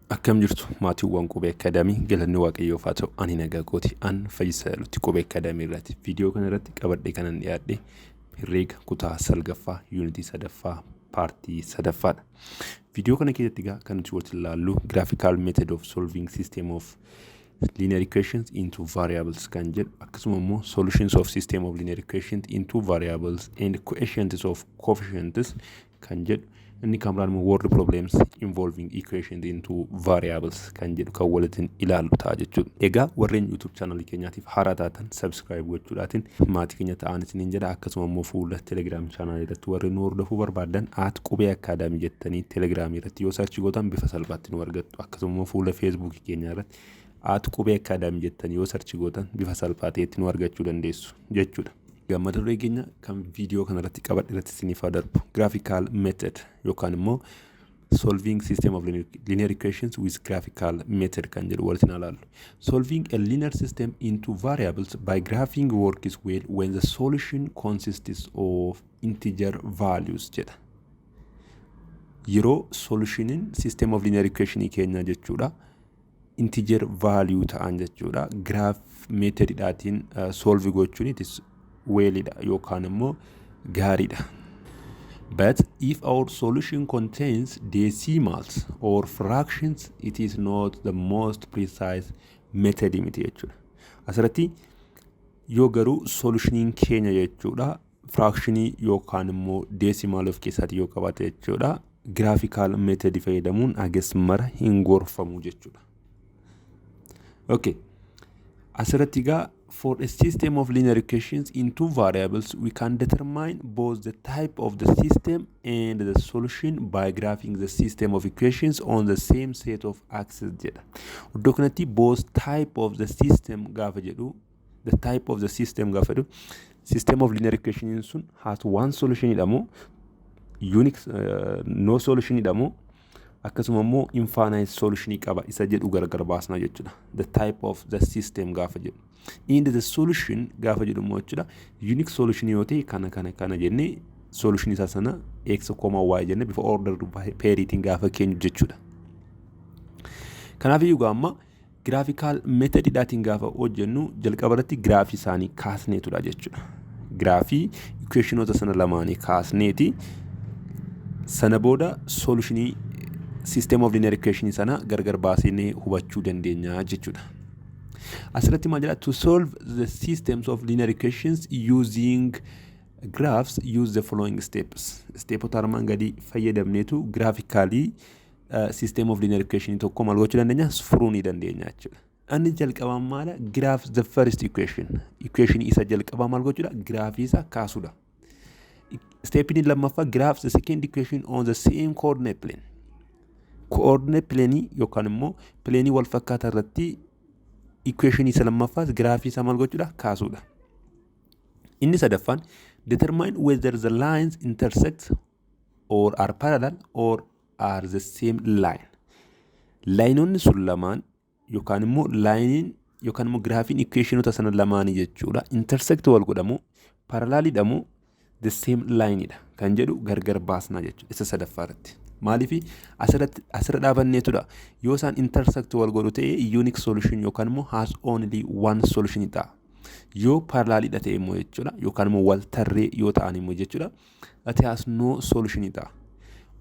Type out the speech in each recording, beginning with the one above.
Akkam jirtu, maatiiwwan Qubee Academy? Galanni Waaqayyoof haa ta'u, ani nagaa kooti. An Fayyisaa Lutti Qubee Academy irratti viidiyoo kana irratti qabadhee kanan dhiyaadhe herreega kutaa salgaffaa, yuunitii sadaffaa, paartii sadaffaadha. Viidiyoo kana keessatti egaa kan nuti walitti ilaallu graphical method of solving system of linear equations into variables kan jedhu, akkasuma immoo solutions of system of linear equations into variables and quotients of coefficients kan jedhu, inni kan biraan immoo word problems involving equations into variables kan jedhu kan walitti ilaallu ta'a jechuudha. Egaa warreen YouTube channelii keenyaatiif haaraa taatan subscribe gochuudhaatiin maatii keenya ta'an isiniin jedha. Akkasuma immoo fuula Telegram channelii irratti warreen nu hordofuu barbaadan @QubeeAcademy jettanii Telegramii irratti yoo search gootan bifa salphaatti nu argattu. Akkasuma immoo fuula Facebookii keenyaa irratti @QubeeAcademy jettanii yoo search gootan bifa salphaa ta'etti nu argachuu dandeessu jechuudha. Mata duree keenya kan viidiyoo kanarratti qabadhe irratti isiniif haa darbu. Graphical method yookaan immoo solving system of linear equations with graphical method kan jedhu walitti ilaallu. Solving a linear system into variables by graphing works well when the solution consists of integer values jedha. Yeroo solutioniin system of linear equation keenya jechuudha, integer value ta'an jechuudha, graph methodidhaatiin solve gochuun it is wellidha yookaan immoo gaariidha. But if our solution contains decimals or fractions, it is not the most precise method miti jechuudha. Asirratti yoo garuu solutioniin keenya jechuudha fractionii yookaan immoo decimal of keessaatti yoo qabaate jechuudha, graphical method fayyadamuun hagas mara hin gorfamu jechuudha. Okay. Asirratti egaa for a system of linear equations in two variables, we can determine both the type of the system and the solution by graphing the system of equations on the same set of axes jedha. Iddoo kanatti both type of the system gaafa jedhu, the type of the system gaafa jedhu, system of linear equation sun has one solution jedhamu, unique no solution jedhamu, akkasuma immoo infinite solution qaba isa jedhu gargar baasna jechuudha. The type of the system gaafa jedhu. In the solution gaafa jedhu immoo jechuudha, unique solution yoo ta'e kana kana kana jennee solution isaa sana x comma y jennee bifa order pairiitiin gaafa keenyu jechuudha. Kanaaf iyyuu amma graphical methodidhaatiin gaafa hojjennu jalqaba irratti giraafii isaanii kaasneetudha jechuudha. Giraafii equationoota sana lamaanii kaasneeti sana booda solutionii system of linear equation sana gargar baasnee hubachuu dandeenya jechuudha. Asirratti maal jedha? To solve the systems of linear equations using graphs, use the following steps. Stepota armaan gadii fayyadamneetu graphically system of linear equation tokko maal gochuu dandeenya? Furuu ni dandeenya jechuudha. Inni jalqabaan maala? Graph the first equation. Equation isa jalqabaa maal gochuudha? Giraafii isa kaasuudha. Stepin lammaffaa, graph the second equation on the same coordinate plane. Coordinate plane yookaan immoo plane wal fakkaataa irratti equation isa lammaffaas giraafii isaa maal gochuudha? Kaasuudha. Inni sadaffaan, determine whether the lines intersect or are parallel or are the same line. Lineoonni sun lamaan yookaan immoo lineiin yookaan immoo giraafiin equationota sana lamaanii jechuudha, intersect wal godhamu, parallelidha moo the same lineidha kan jedhu gargar baasna jechuudha isa sadaffaa irratti. Maaliif asirratti asirra dhaabanneetudha? Yoo isaan intersect wal godhu ta'e unique solution yookaan immoo has only one solution ta'a. Yoo parallelidha ta'e immoo jechuudha, yookaan immoo wal tarree yoo ta'an immoo jechuudha, it has no solution ta'a.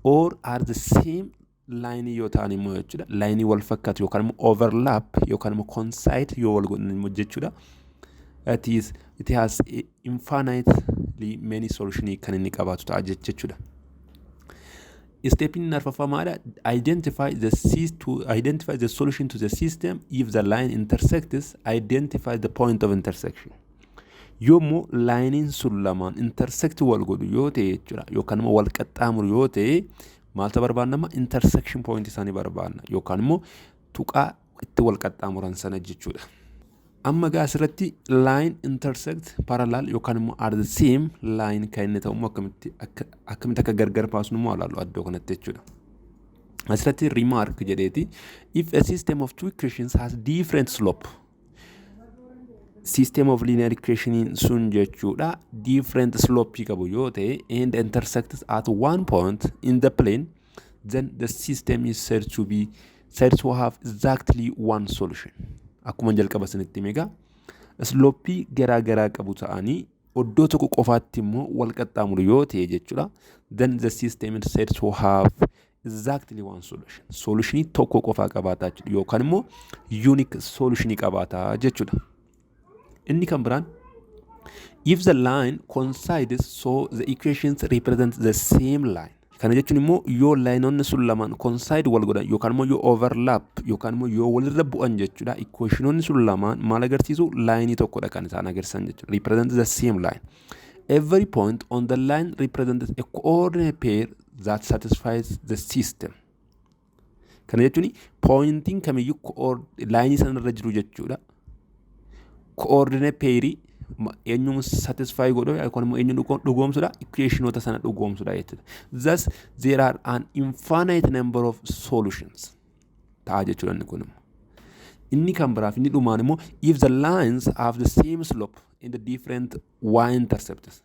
Or are the same line yoo ta'an immoo jechuudha, lineii wal fakkaatu yookaan immoo overlap yookaan immoo coincide yoo wal godhan immoo jechuudha, it has infinitely many solution kan inni qabaatu ta'a jechuudha. Stepin arfaffaa maadha? Identify the solution to the system. If the line intersects, identify the point of intersection. Yoommoo lineiin sun lamaan intersect wal godhu yoo ta'e jechuudha, yookaan immoo wal qaxxaamuru yoo ta'e, maaltu barbaannama? Intersection point isaanii barbaanna yookaan immoo tuqaa itti wal qaxxaamuran sana jechuudha. Amma gaa asirratti line intersect, parallel yookaan immoo are the same line kan inni ta'u immoo akkamitti akka gargar baasnu immoo ilaallu iddoo kanatti jechuudha. Asirratti remark jedheeti, if a system of two equations has different slope, system of linear equation sun jechuudha different slope qabu yoo ta'e, and intersects at one point in the plane, then the system is said to be said to have exactly one solution. Akkuma jalqaba isinitti hime egaa, slopeii garaa garaa qabu ta'anii iddoo tokko qofaatti immoo wal qaxxaamuru yoo ta'e jechuudha. Then the system is said to have exactly one solution. Solutionii tokko qofaa qabaataa jechuudha yookaan immoo unique solutionii qabaataa jechuudha. Inni kan biraan, if the line coincides, so the equations represent the same line. Kana jechuun immoo yoo lineoonni sun lamaan coincide wal godhan yookaan immoo yoo overlap yookaan immoo yoo walirra bu'an jechuudha. Equationoonni sun lamaan maal agarsiisu? Lineii tokkodha kan isaan agarsiisan jechuudha. Represent the same line. Every point on the line represents a coordinate pair that satisfies the system. Kana jechuun pointiin kamiyyuu lineii sanarra jiru jechuudha. Coordinate pairii eenyuun satisfy godhu yookaan immoo eenyuun dhugoomsudha? Equationoota sana dhugoomsudha jechuudha. Thus there are an infinite number of solutions ta'a jechuudha inni kun immoo. Inni kan biraaf inni dhumaan immoo, if the lines have the same slope in the different y intercepts.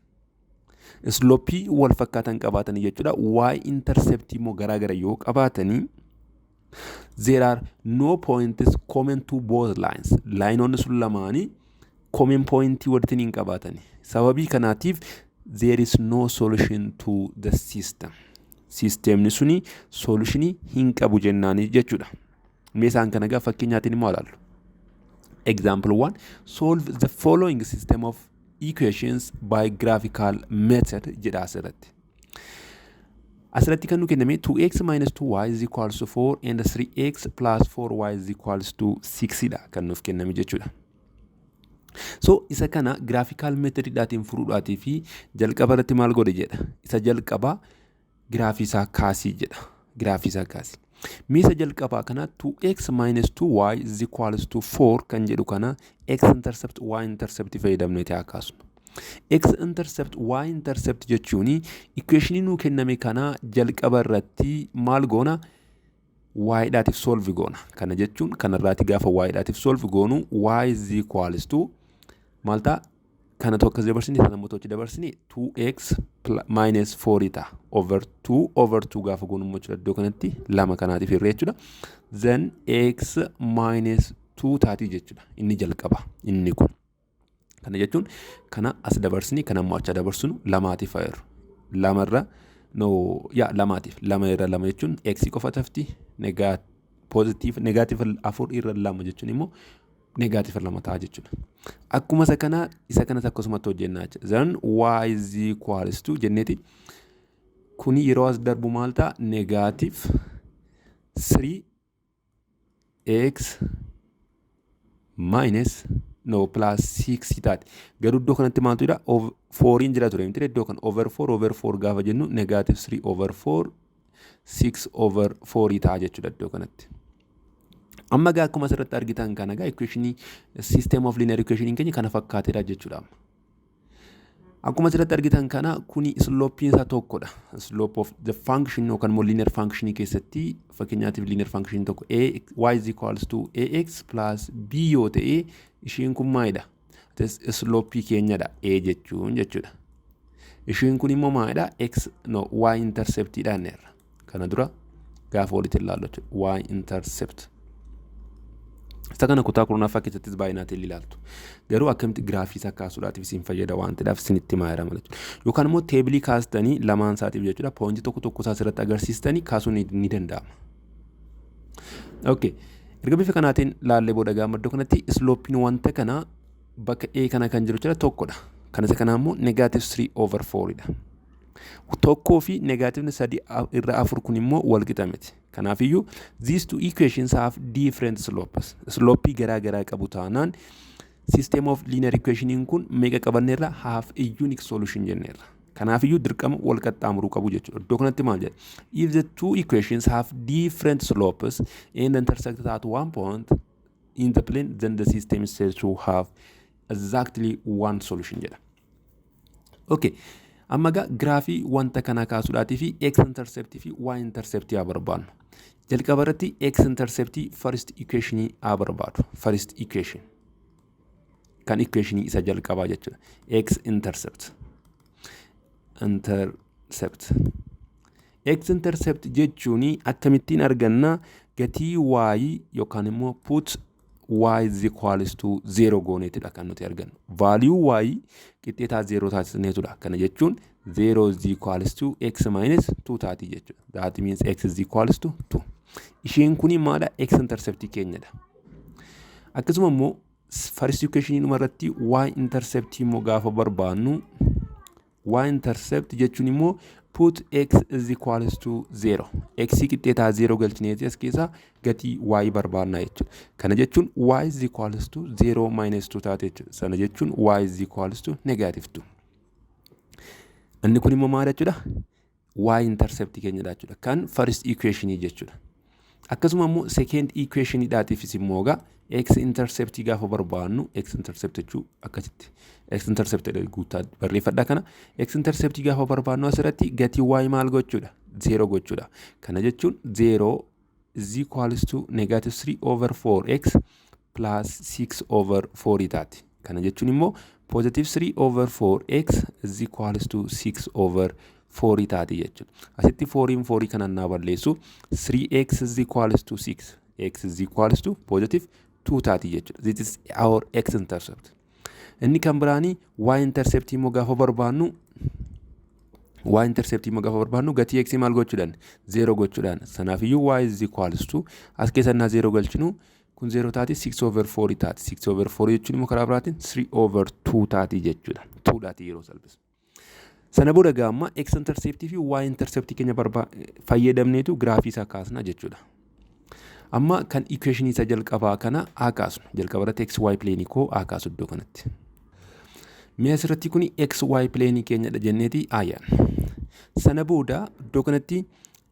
Slopeii wal fakkaatan qabaatanii jechuudha. Y intercept immoo garaa gara yoo qabaatanii, there are no points common to both lines. Lineoonni sun lamaanii common pointii walitti hin qabaatani. Sababii kanaatiif there is no solution to the system. Systemni suni solutionii hin qabu jennaanii jechuudha. Mee isaan kana egaa fakkeenyaatiin immoo ilaallu. Example 1: Solve the following system of equations by graphical method jedha asirratti. Asirratti kan nu kenname 2x minus 2y is equals to 4 and 3x plus 4y is equals to 6 dha kan nuuf kenname jechuudha. So isa kana graphical methodidhaatiin furuudhaatii fi jalqaba irratti maal godhe jedha. Isa jalqabaa giraafii isaa kaasii jedha. Giraafii isaa kaasii. Mee isa jalqabaa kana, 2x minus 2y is equals to 4 kan jedhu kana, x intercept y intercept fayyadamneeti haa kaasnu. X intercept y intercept jechuun equationii nuu kenname kana jalqaba irratti maal goona? Y dhaatiif solve goona. Kana jechuun kanarraati gaafa y dhaatiif solve goonu, y is equals to maal ta'a? Kana tokko as dabarsine, sana immoo tokko dabarsine, 2x minus 4 ta'a. Over 2 over 2 gaafa goonu immoo jechuudha, iddoo kanatti lama kanaatiif hirree jechuudha. Then x minus 2 taatii jechuudha inni jalqaba inni kun. Kana jechuun kana as dabarsini, kana immoo achi dabarsinu, lamaatiif fayyadu. Lamarra, no, yaa, lamaatiif lama irra lama jechuun x qofa tafti. Positive negative afur irra lama jechuun immoo negative lama ta'a jechuudha. Akkuma isa kana, isa kanas akkasumatti hojjennaa jechuudha. Then y is equals to jenneeti, kuni yeroo as darbu maal ta'a? Negative 3 x minus, no, plus 6 taati. Garuu iddoo kanatti maaltu jira? Fouriin jira ture miti? Iddoo kana over 4 over 4 gaafa jennu, negative 3 over 4, 6 over 4 ta'a jechuudha iddoo kanatti. Amma gaa akkuma asirratti argitan kana gaa equationii system of linear equation keenya kana fakkaateedha jechuudha. Akkuma asirratti argitan kana, kuni slopeiin isaa tokkodha. Slope of the function yookaan immoo linear function keessatti, fakkeenyaatiif linear function tokko a y is equals to ax plus b yoo ta'e, isheen kun maalidha? Slopeii keenyadha a jechuun jechuudha. Isheen kun immoo maalidha? X, no, y interceptiidha jenneerra. Kana dura gaafa walitti ilaallu jechuudha. Y intercept. Isa kana kutaa 10ffaa keessattis baay'inaatiin ilaaltu. Garuu akkamitti giraafii isaa kaasuudhaatiif isin fayyada waan ta'eef isinitti himaa jira jechuudha. Yookaan immoo tableii kaastanii lamaan isaatiif jechuudha, pointii tokko tokko isaa asirratti agarsiistanii kaasuun ni danda'ama. Okay. Erga bifa kanaatiin laallee booda, gaafa iddoo kanatti slopeiin wanta kana bakka A kana kan jiru jechuudha tokkodha. Kan isa kanaa immoo negative 3 over 4 dha. Tokkoo fi negativeni sadii irra afur kun immoo wal qixa miti. Kanaafiyyuu these two equations have different slopes. Slopeii garaa garaa qabu taanaan, system of linear equationiin kun meeqa qabanneerra? Have a unique solution jenneerra. Kanaafiyyuu dirqama wal qaxxaamuruu qabu jechuudha. Iddoo kanatti maal jedha? If the two equations have different slopes and intersect at one point in the plane, then the system is said to have exactly one solution jedha. Okay. Amma egaa giraafii wanta kana kaasuudhaatii fi x interceptii fi y interceptii haa barbaadnu. Jalqaba irratti x interceptii first equationii haa barbaadu. First equation. Kan equationii isa jalqabaa jechuudha. X intercept. Intercept. X intercept jechuun akkamittiin arganna? Gatii y yookaan immoo put y is equals to 0 gooneetidha kan nuti argannu. Value y qixxeetaa 0 taasisneetudha. Kana jechuun 0 is equals to x minus 2 taati jechuudha. That means x is equals to 2. Isheen kuni maadha? X intercept keenyadha. Akkasuma immoo first equation irratti y intercept immoo gaafa barbaannu, y intercept jechuun immoo put x is equals to 0. X qixxeetaa 0 galchineeti as keessaa gatii y barbaannaa jechuudha. Kana jechuun y is equals to 0 minus 2 taate jechuudha. Sana jechuun y is equals to negative 2. Inni kun immoo maal jechuudha? Y intercept keenyadha jechuudha. Kan first equation jechuudha. Akkasuma immoo second equation dhaatiifis immoo egaa x intercept gaafa barbaannu, x intercept jechuu akkasitti x intercept guutaa barreeffadha. Kana x intercept gaafa barbaannu asirratti gatii y maal gochuudha? 0 gochuudha. Kana jechuun 0 is equals to negative 3 over 4x plus 6 over 4 taati. Kana jechuun immoo positive 3 over 4x is equals to 6 over 4 taati jechuudha. Asitti 4 4 kanan naa balleessu, 3x is equals to 6, x is equals to positive 2 taati jechuudha. This is our x intercept. Inni kan biraanii y intercept immoo gaafa barbaannu, y intercept immoo gaafa barbaannu gatii x maal gochuudhaan? 0 gochuudhaan. Sanaafiyyuu y is equals to as keessa innaa 0 galchinu kun 0 taati, 6 over 4 taati. 6 over 4 jechuun immoo karaa biraatiin 3 over 2 taati jechuudha. 2 dhaati yeroo salphisu. Sana booda gaamma x interceptii fi y interceptii keenya fayyadamneetu giraafii isaa kaasna jechuudha. Amma kan equation isa jalqabaa kana haa kaasnu. Jalqaba irratti x y plane koo haa kaasu iddoo kanatti. Mi'a asirratti kuni x y plane keenyadha jenneeti ayyaan. Sana booda iddoo kanatti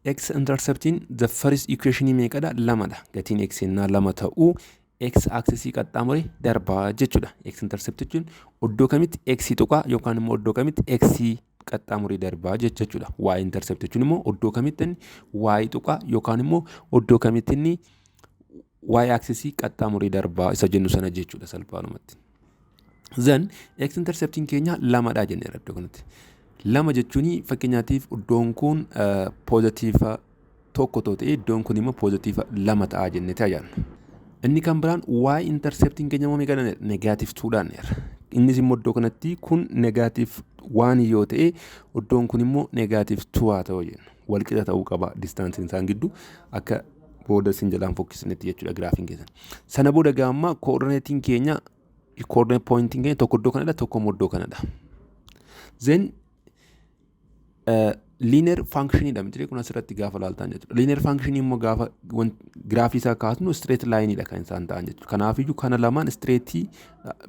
x interceptiin the first equation meeqadha? Lamadha. Gatiin x innaa lama ta'uu x axisii qaxxaamure darbaa jechuudha. X intercept jechuun iddoo kamitti x tuqaa yookaan immoo iddoo kamitti x qaxxaamuree darbaa jechuudha. Y intercept jechuun immoo iddoo kamitti inni y tuqaa yookaan immoo iddoo kamitti inni y axisii qaxxaamuree darbaa isa jennu sana jechuudha salphaadhumatti. Then x interceptiin keenya lamadha jenneera iddoo kanatti. Lama jechuun fakkeenyaatiif iddoon kun positive tokko ta'e, iddoon kun immoo positive lama ta'a jennee tajaajilna. Inni kan biraan y interceptiin keenya immoo meeqa? Negative twodhaan. Innis immoo iddoo kanatti kun negative one yoo ta'e, iddoon kun immoo negative two haa ta'u jenna. Walqixa ta'uu qaba distanceiin isaan gidduu, akka booda isin jalaan fokkisnetti jechuudha giraafiin keessan. Sana booda gaamma coordinateiin keenya, coordinate pointiin keenya tokko iddoo kanadha, tokko immoo iddoo kanadha. Then linear functionidha miti kun asirratti gaafa laaltan jechuudha. Linear function immoo gaafa giraafii isaa kaasnu straight lineidha kan isaan ta'an jechuudha. Kanaafiyyuu kana lamaan straightii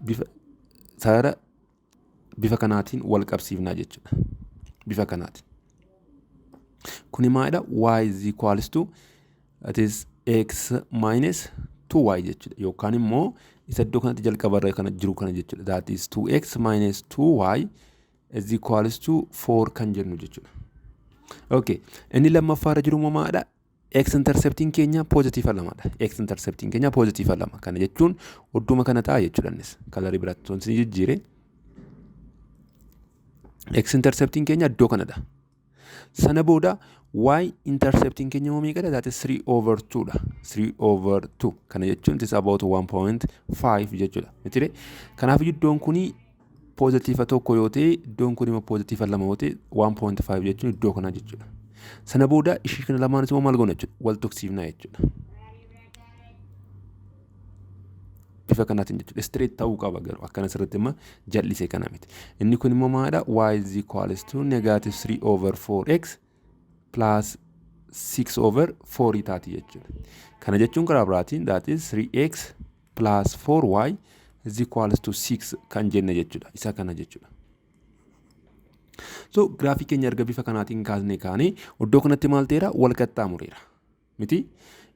bifa sarara bifa kanaatiin wal qabsiifnaa jechuudha. Bifa kanaatiin. Kuni maalidha? Y is equals to, that is, x minus 2y jechuudha. Yookaan immoo isa iddoo kanatti jalqabarra kana jiru kana jechuudha. That is 2x minus 2y is equals to 4 kan jennu jechuudha. Okay. Inni lammaffaarra jiru immoo maalidha? X interceptiin keenya positive lamadha. X interceptiin keenya positive lama. Kana jechuun odduma kana ta'a jechuudha innis. Colorii biraatti osoo isin jijjiire. X interceptiin keenya iddoo kanadha. Sana booda y interceptiin keenya immoo meeqadha? That is 3 over 2 dha. 3 over 2. Kana jechuun it is about 1.5 jechuudha. Miti? Kanaaf iddoon kuni positive tokko yoo ta'e, iddoon kun immoo positive lama yoo ta'e, 1.5 jechuun iddoo kanaa jechuudha. Sana booda ishii kana lamaanis immoo maal goona jechuudha? Wal tuqsiifnaa jechuudha. Bifa kanaatiin jechuudha. Straight ta'uu qaba garuu, akkana asirratti immoo jal'isee kana miti. Inni kun immoo maalidha? Y is equals to negative 3 over 4x plus 6 over 4 taati jechuudha. Kana jechuun karaa biraatiin that is 3x plus 4y is equals to 6 kan jenne jechuudha. Isa kana jechuudha. So giraafii keenya erga bifa kanaatiin kaasnee kaanee iddoo kanatti maal ta'eera? Wal qaxxaamureera. Miti?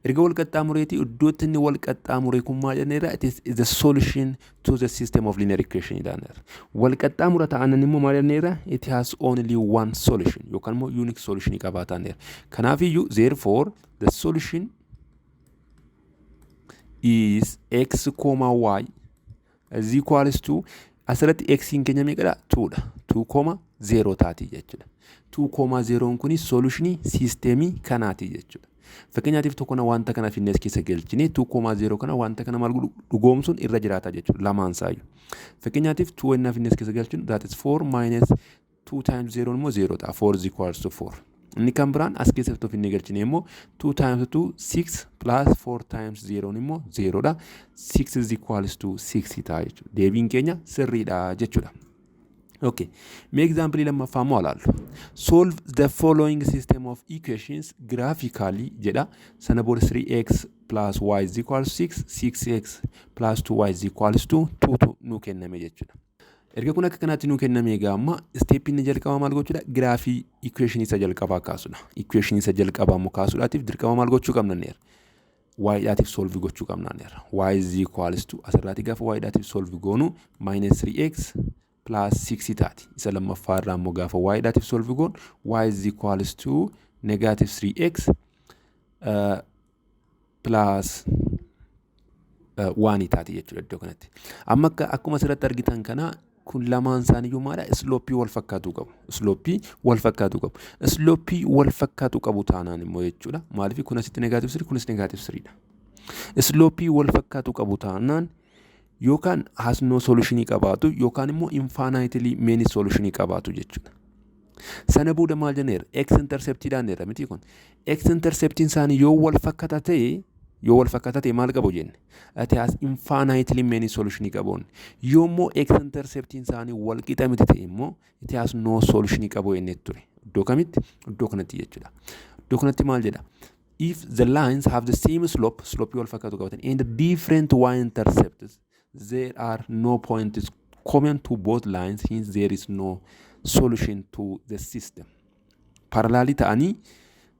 Erga wal qaxxaamureetii iddootti inni wal qaxxaamure kun maal jenneerra? It is the solution to the system of linear equation jedhaneerra. Wal qaxxaamura ta'anan immoo maal jenneerra? It has only one solution yookaan immoo unique solution qabaataneera. Kanaafiyyuu therefore the solution is x comma y is equals to, asirratti x keenya meeqadha? 2 dha. 2 comma 0 taati jechuudha. 2 comma 0 kuni solutionii systemii kanaati jechuudha. Fakkeenyaatiif tokko wanta kana finnees keessa galchine 2,0 kana wanta kana maal godhu dhugoomsuun irra jiraata jechuudha lamaan isaayyuu. Fakkeenyaatiif 2 ennaa finnees keessa galchinu, that is 4 minus 2 times 0 immoo 0 ta'a, 4 is equals to 4. Inni kan biraan as keessatti of inni galchine immoo 2 times 2, 6, plus 4 times 0 immoo 0 dha. 6 is equals to 6 ta'a jechuudha. Deebiin keenya sirriidha jechuudha. Okay. Mee example lammaffaa immoo ilaallu. "Solve the following system of equations graphically" jedha. Sana booda 3x plus y is equals to 6, 6x plus 2y is equals to 2 tu nuu kenname jechuudha. Erga kun akka kanaatti nuu kenname, egaa amma step inni jalqabaa maal gochuudha? Giraafii equation isa jalqabaa kaasudha. Equation isa jalqabaa immoo kaasuudhaatiif dirqama maal gochuu qabna neera? Y dhaatiif solve gochuu qabna neera. Y is equals to, asirraati gaafa y dhaatiif solve goonu minus 3x plus 6 taati. Isa lammaffaa irraa immoo gaafa y dhaatiif solve goonu y is equals to negative 3x plus 1 taati jechuudha iddoo kanatti. Amma akkuma asirratti argitan kana, kun lamaan isaaniiyyuu maadha? Slope wal fakkaatu qabu. Slope wal fakkaatu qabu. Slope wal fakkaatu qabu taanaan immoo jechuudha. Maaliif kun asitti negative 3, kunis negative 3 dha. Slope wal fakkaatu qabu taanaan yookaan has no solutionii qabaatu yookaan immoo infinitely many solutionii qabaatu jechuudha. Sana booda maal jenneerra? X interceptiidhaan jedha miti kun. X interceptiin isaanii yoo wal fakkaata ta'e maal qabu jenne? It has infinitely many solutionii qabu. Yoo immoo x interceptiin isaanii wal qixa miti ta'e immoo it has no solutionii qabu jennee ture. Iddoo kamitti? Iddoo kanatti jechuudha. Iddoo kanatti maal jedha? If the lines have the same slope, slope wal fakkaatu qabatan, and different y intercepts, there are no points common to both lines, hence there is no solution to the system. Parallel ta'anii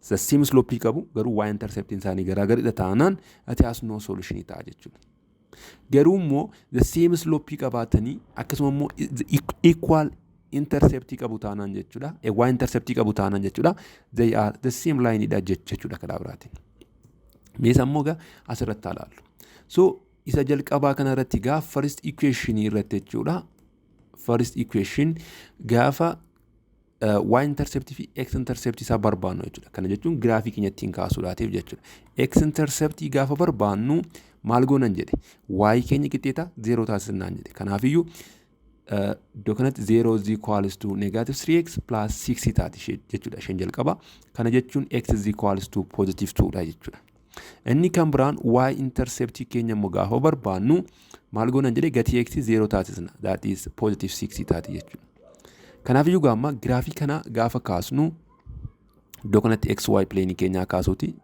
the same slope qabu, garuu y interceptiin isaanii garaagaridha taanaan it has no solution ta'a jechuudha. Garuu immoo the same slope qabaatanii akkasuma immoo equal interceptii qabu taanaan jechuudha. Y interceptii qabu taanaan jechuudha. They are the same line dha jechuudha karaa biraatiin. Meesa immoo egaa asirratti ilaallu. So isa jalqabaa kana irratti gaafa first equation irratti jechuudha. First equation gaafa y interceptii fi x interceptii isaa barbaannu jechuudha. Kana jechuun giraafii keenya ittiin kaasuudhaatiif jechuudha. X interceptii gaafa barbaannu maal goonan jedhe? Y keenya qixxeeta 0 taasisnaan jedhe. Kanaafiyyuu iddoo kanatti 0 is equals to negative 3x plus 6 taati jechuudha isheen jalqaba. Kana jechuun x is equals to positive 2 dha jechuudha. Inni kan biraan y interceptii keenya immoo gaafa barbaannu maal goonan jedhe? Gatii x 0 taasisna. That is positive 6 taati jechuudha. Kanaafiyyuu gaamma giraafii kana gaafa kaasnu iddoo kanatti xy plane keenyaa kaasuuti.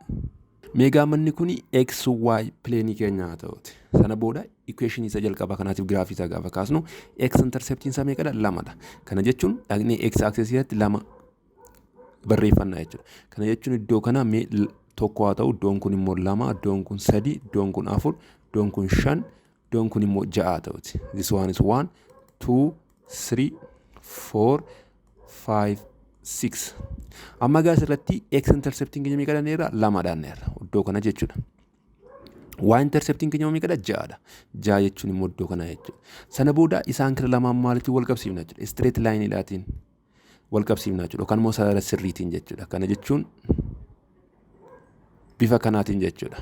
Mee gaammanni kun xy plane keenyaa haa ta'uti. Sana booda equation isa jalqabaa kanaatiif giraafii isaa gaafa kaasnu x interceptiin isaa meeqadha? Lamadha. Kana jechuun dhaqnee x axis irratti lama barreeffannaa jechuudha. Kana jechuun iddoo kana mee tokko haa ta'u, iddoon kun immoo lama, iddoon kun sadi, iddoon kun afur, iddoon kun shan, iddoon kun immoo ja'a haa ta'uti. This one is one, two, three, four, five, six. Amma gaa asirratti x interceptiin keenya meeqa dhanneerra? Lama dhanneerra iddoo kana jechuudha. Y interceptiin keenya meeqadha? Ja'adha. Ja'a jechuun immoo iddoo kana jechuudha. Sana booda isaan kana lamaan maalitiin wal qabsiifna jechuudha? Straight line wal qabsiifna jechuudha. Yookaan immoo sarara sirriitiin jechuudha. Kana jechuun bifa kanaatiin jechuudha.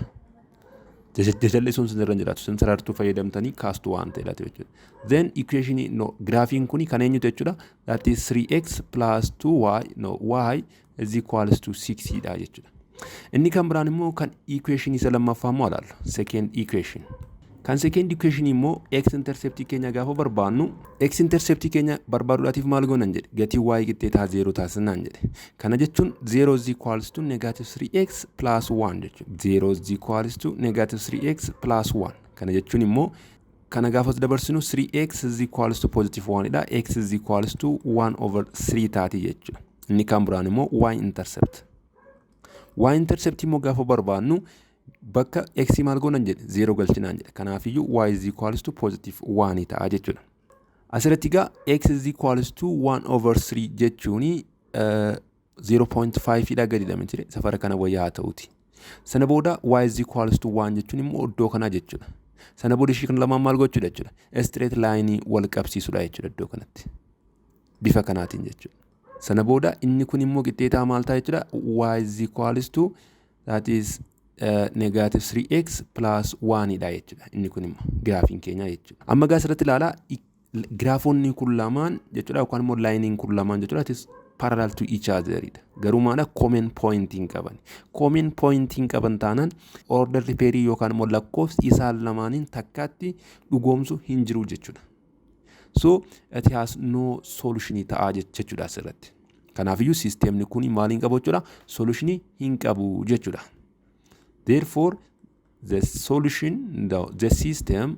Jajallisuun sin irra hin jiraatu. Sin sarartuu fayyadamtanii kaastuu waan ta'eedha jechuudha. Then equation, no, giraafiin kuni kan eenyutu jechuudha? That is 3x plus 2y, no, y is equals to 6 dha jechuudha. Inni kan biraan immoo kan equation isa lammaffaa immoo ilaallu. Second equation. Kan second equation immoo x interceptii keenya gaafa barbaannu, x interceptii keenya barbaaduudhaatiif maal goonan jedhe? Gatii y qixxeetaa 0 taasisnaan jedhe. Kana jechuun 0 is equals to negative 3x plus 1 jechuudha. 0 is equals to negative 3x plus 1. Kana jechuun immoo kana gaafa dabarsinu 3x is equals to positive 1 dha. X is equals to 1 over 3 taati jechuudha. Inni kan biraan immoo y intercept. Y intercept immoo gaafa barbaannu bakka x maal goonan jedhe? 0 galchinaan jedhe. Kanaafiyyuu y is equals to positive 1 ta'a jechuudha. Asirratti egaa x is equals to 1 over 3 jechuun 0.5 dha gadi dha safara kana wayyaa haa ta'uti. Sana booda y is equals to 1 jechuun immoo iddoo kanaa jechuudha. Sana booda ishii kana lamaan maal gochuudha jechuudha? Straight line wal qabsiisudha jechuudha iddoo kanatti. Bifa kanaatiin jechuudha. Sana booda inni kun immoo qixxeetaa maal ta'a jechuudha? Y is equals to, That is negative 3x plus 1 dha jechuudha. Inni kun immoo giraafiin keenya jechuudha. Amma gaa asirratti ilaalaa, giraafonni kun lamaan jechuudha, yookaan immoo lineiin kun lamaan jechuudha. It is parallel to each other dha. Garuu maala common point hin qaban. Common point hin qaban taanaan ordered pairii yookaan immoo lakkoofsi isaan lamaaniin takkaatti dhugoomsu hin jiru jechuudha. So it has no solution ta'a jechuudha asirratti. Kanaafiyyuu systemni kun maal hin qabu jechuudha? Solutionii hin qabu jechuudha. Therefore the solution the system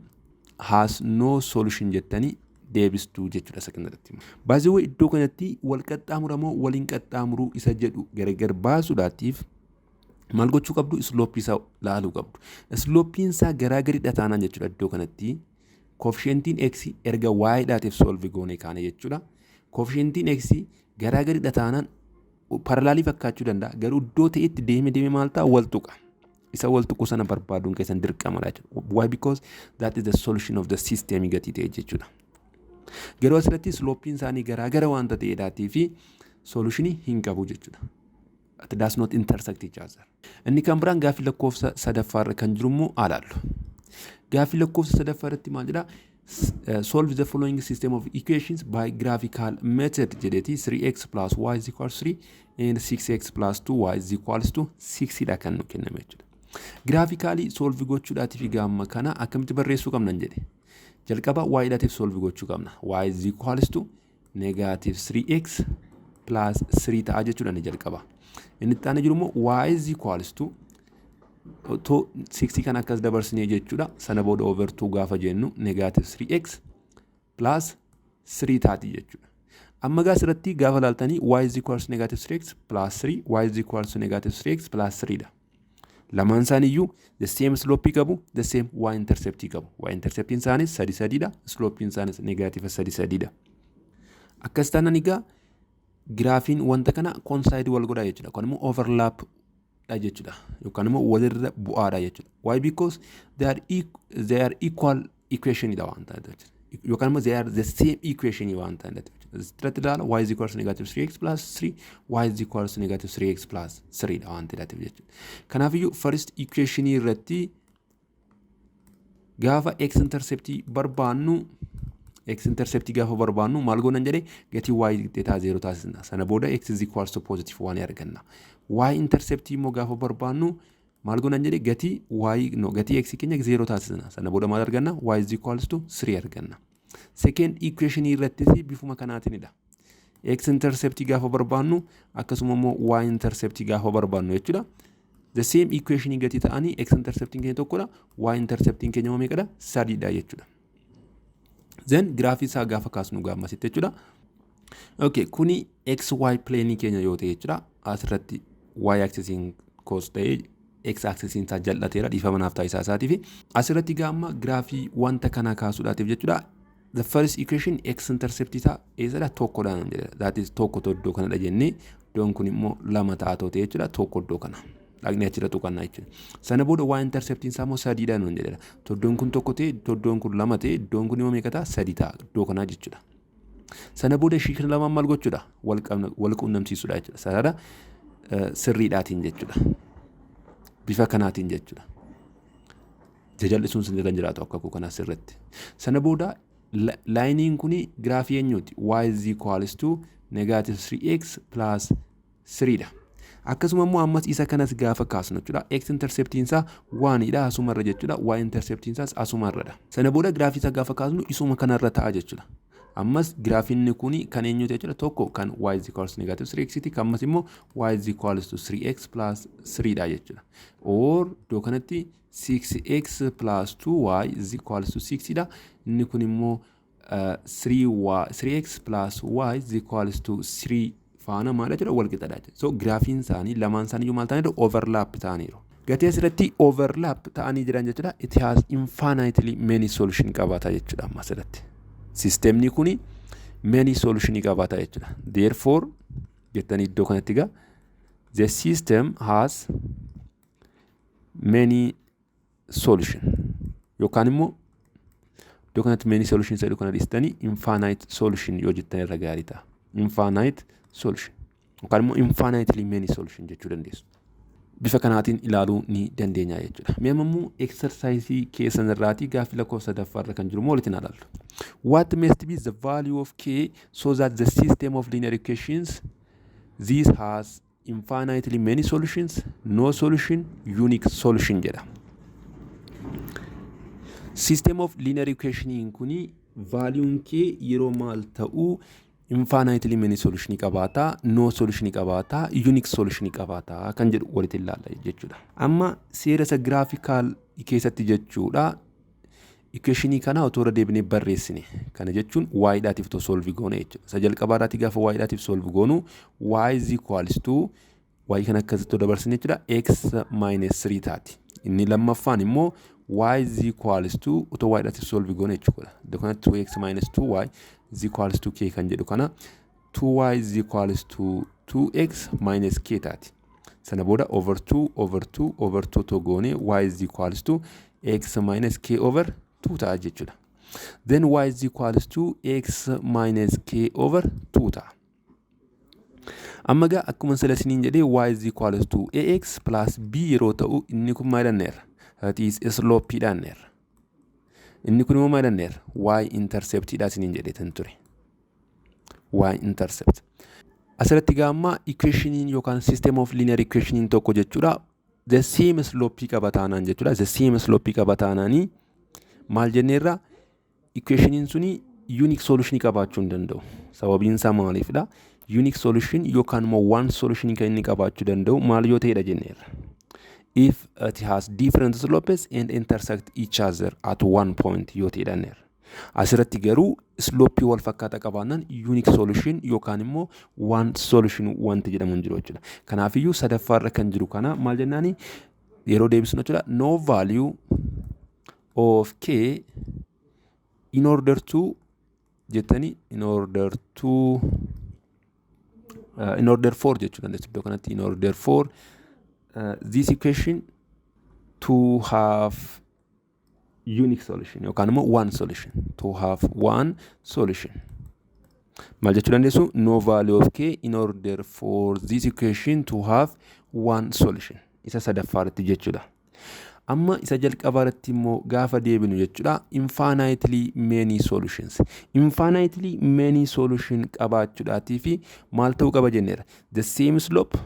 has no solution jettanii deebistuu jechuudha isa kanarratti. Baay'ee iddoo kanatti wal qaxxaamura moo waliin qaxxaamuruu isa jedhu gargar baasuudhaatiif maal gochuu qabdu? Slopeii isaa laaluu qabdu. Slopeiin isaa garaagaridha taanaan jechuudha, iddoo kanatti coefficientiin x erga y dhaatiif solve goone kaane jechuudha. Coefficientiin x garaagaridha taanaan parallelii fakkaachuu danda'a, garuu iddoo ta'etti deeme deeme maal ta'a? Wal tuqa. Isa wal tuqu sana barbaaduun keessan dirqamadha jechuudha. Why? Because that is the solution of the system gatii ta'e jechuudha. Garuu asirratti slopeiin isaanii garaagara waanta ta'eedhaatii fi solutionii hin qabu jechuudha. It does not intersect each other. Inni kan biraan gaaffii lakkoofsa sadaffaarra kan jiru immoo alaallu. Gaaffii lakkoofsa sadaffaa irratti maal jedhaa? Solve the following system of equations by graphical method jedheeti, 3x plus y is equals 3 and 6x plus 2y is equals to 6 dha kan nu kenname jechuudha. Graphically solve gochuudhaatiif gaamma kana akkamitti barreessuu qabnan jedhe. Jalqaba y dhaatiif solve gochuu qabna. Y is equals to negative 3x plus 3 ta'a jechuudha ni jalqaba. Inni itti aanee jiru immoo y is equals to otoo 6 kan akkas dabarsinee jechuudha. Sana booda over 2 gaafa jennu negative 3x plus 3 taati jechuudha. Amma gaa asirratti gaafa laaltanii y is equals to negative 3x plus 3, y is equals to negative 3x plus 3 dha. Lamaan isaaniiyyuu the same slope qabu, the same y intercept qabu. Y interceptiin isaanis sadi sadiidha, slopeiin isaanis negative sadi sadiidha. Akkas taanaan egaa giraafiin wanta kana coincide wal godha jechuudha. Yookaan immoo overlap dha jechuudha. Yookaan immoo walirra bu'aadha jechuudha. Why? Because they are equal equation dha waan ta'eef jechuudha. Yookaan immoo they are the same equation waan ta'eef jechuudha. Asirratti ilaala, y is equals to negative 3x plus 3, y is equals to negative 3x plus 3 dha waan ta'eef jechuudha. Kanaafiyyuu first equation irratti gaafa x interceptii barbaannu, x interceptii gaafa barbaannu maal goonan jedhee? Gatii y qixxeetaa 0 taasisna. Sana booda x is equals to positive 1 arganna. Y interceptii immoo gaafa barbaannu maal goonan jedhee? Gatii y, no, gatii x keenya 0 taasisna. Sana booda maal arganna? Y is equals to 3 arganna. Second equation irrattis bifuma kanaatinidha. X interceptii gaafa barbaannu, akkasuma immoo y interceptii gaafa barbaannu jechuudha. The same equation gatii ta'anii x interceptiin keenya tokkodha. Y interceptiin keenya immoo meeqadha? Sadiidha jechuudha. Then giraafii isaa gaafa kaasnu gaammasitti jechuudha. Okay, kuni xy plane keenya yoo ta'e jechuudha. Asirratti y axisiin koos ta'ee x axisiin isaa jal'ateera, dhiifama naaf taasisaa isaatiif. Asirratti gaamma giraafii wanta kana kaasuudhaatiif jechuudha. The first equation x intercept isaa eessadha? Tokkodha jedha. That is tokko iddoo kanadha jennee, iddoon kun immoo lama ta'a ta'e jechuudha. Tokko iddoo kana. Dhaqnee achirra tuqannaa jechuudha. Sana booda y interceptiin isaa immoo sadiidha nuun jedhedha. Iddoon kun tokko ta'e, iddoon kun lama ta'e, iddoon kun immoo meeqa ta'a? Sadi ta'a iddoo kanaa jechuudha. Sana booda ishii kana lamaan maal gochuudha? Wal quunnamsiisuudha jechuudha. Sarara sirriidhaatiin jechuudha. Bifa kanaatiin jechuudha. Jajal'isuun sin irra jiraatu akka kanaa sirriitti. Sana booda lineiin kuni giraafii eenyuuti? Y is equals to negative 3x plus 3 dha. Akkasuma immoo ammas isa kanas gaafa kaasnu jechuudha. X interceptiin isaa onedha asumarra jechuudha. Y interceptiin isaas asumarradha. Sana booda giraafii isaa gaafa kaasnu isuma kanarra ta'a jechuudha. Ammas giraafiin kuni kan eenyuti jechuudha? Tokko kan y is equals to negative 3x ti. Kan ammas immoo y is equals to 3x plus 3 dha jechuudha. Or iddoo kanatti 6x plus 2y is equals to 6 dha. Inni kun immoo 3x plus y is equals to 3 faana maal jechuudha? Wal qixadha jechuudha. So giraafiin isaanii lamaan isaanii maal ta'aniiru? Overlap ta'aniiru. Gatii asirratti overlap ta'anii jiran jechuudha. It has infinitely many solution qabaata jechuudha amma asirratti. Systemni kuni many solution qabaata jechuudha. Therefore jettanii iddoo kanatti egaa the system has many solution, yookaan immoo iddoo kanatti many solution jedhu kana dhiistanii infinite solution yoo jettan irra gaarii ta'a. Infinite solution yookaan immoo infinitely many solution jechuu dandeessu. Bifa kanaatiin ilaaluu ni dandeenya jechuudha. Mee amma immoo exercise keessan irraatii gaaffii lakkoofsa sadaffaa irra kan jiru immoo walitti ilaallu. What must be the value of k so that the system of linear equations this has infinitely many solutions, no solution, unique solution jedha. System of linear equation kuni value'n k yeroo maal ta'u infinitely many solution qabaata, no solution qabaata, unique solution qabaata kan jedhu walitti ilaalla jechuudha. Amma seera isa graphical keessatti jechuudha. Equationii kana otoo irra deebinee barreessine, kana jechuun y dhaatiif otoo solve goone jechuudha. Isa jalqabaadhaati gaafa y dhaatiif solve goonu, y is equals to y kan akkasitti dabarsine jechuudha, x minus 3 taati. Inni lammaffaan immoo y is equals to otoo y dhaatiif solve goone jechuudha. Iddoo kanatti 2x minus 2y is equals to k kan jedhu kana 2y is equals to 2x minus k taati. Sana booda over 2 over 2 over 2 otoo goone, y is equals to x minus k over 2 ta'a jechuudha. Then y is equals to x minus k over 2 ta'a. Amma gaa akkuma sila isiniin jedhee, y is equals to ax plus b yeroo ta'u, inni kun maal jenneerra? That is slope jenneerra. Inni kun immoo maal jenneerra? Y intercept dha isiniin jedheetan ture. Y intercept. Asirratti gaa amma equationiin yookaan system of linear equationiin tokko jechuudha. The same slope qaba taanaan jechuudha. The same slope qaba taanaanii maal jenneerra? Equationiin suni unique solution qabaachuu hin danda'u. Sababiin isaa maaliifidha? Unique solution yookaan immoo one solution kan inni qabaachuu danda'u maal yoo ta'edha jenneerra? If it has different slopes and intersect each other at one point yoo ta'edha jenneerra. Asirratti garuu slopeii wal fakkaataa qabaannaan unique solution yookaan immoo one solution wanti jedhamu hin jiru jechuudha. Kanaafiyyuu sadaffaarra kan jiru kana maal jennaani yeroo deebisnu jechuudha? No value of k in order to jettanii, in order for jechuu dandeessu iddoo kanatti, in order for this equation to have unique solution yookaan immoo one solution, to have one solution, maal jechuu dandeessu? No value of k in order for this equation to have one solution, isa sadaffaa irratti jechuudha. Amma isa jalqabaa irratti immoo gaafa deebinu jechuudha, infinitely many solutions. Infinitely many solution qabaachuudhaatii fi maal ta'uu qaba jenneera? The same slope,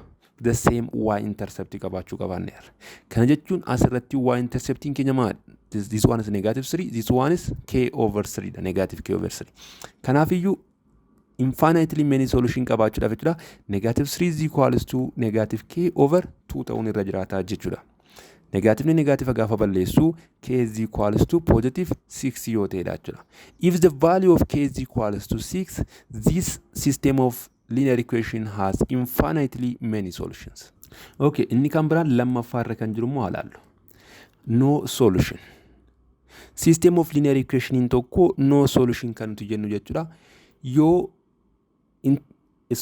the same y intercept qabaachuu qabaanneerra. Kana jechuun asirratti y interceptiin keenya maali? This one is negative 3, this one is k over 3 dha, negative k over 3. Kanaafiyyuu infinitely many solution qabaachuudhaaf jechuudha, negative 3 is equals to negative k over 2 ta'uun irra jiraataa jechuudha. Negativeni negative gaafa balleessu, k is equals to positive 6 yoo ta'edha jechuudha. If the value of k is equals to 6, this system of linear equation has infinitely many solutions. Okay, inni kan biraan lammaffaa irra kan jiru immoo haa ilaallu. No solution. System of linear equation tokko no solution kan nuti jennu jechuudha. Yoo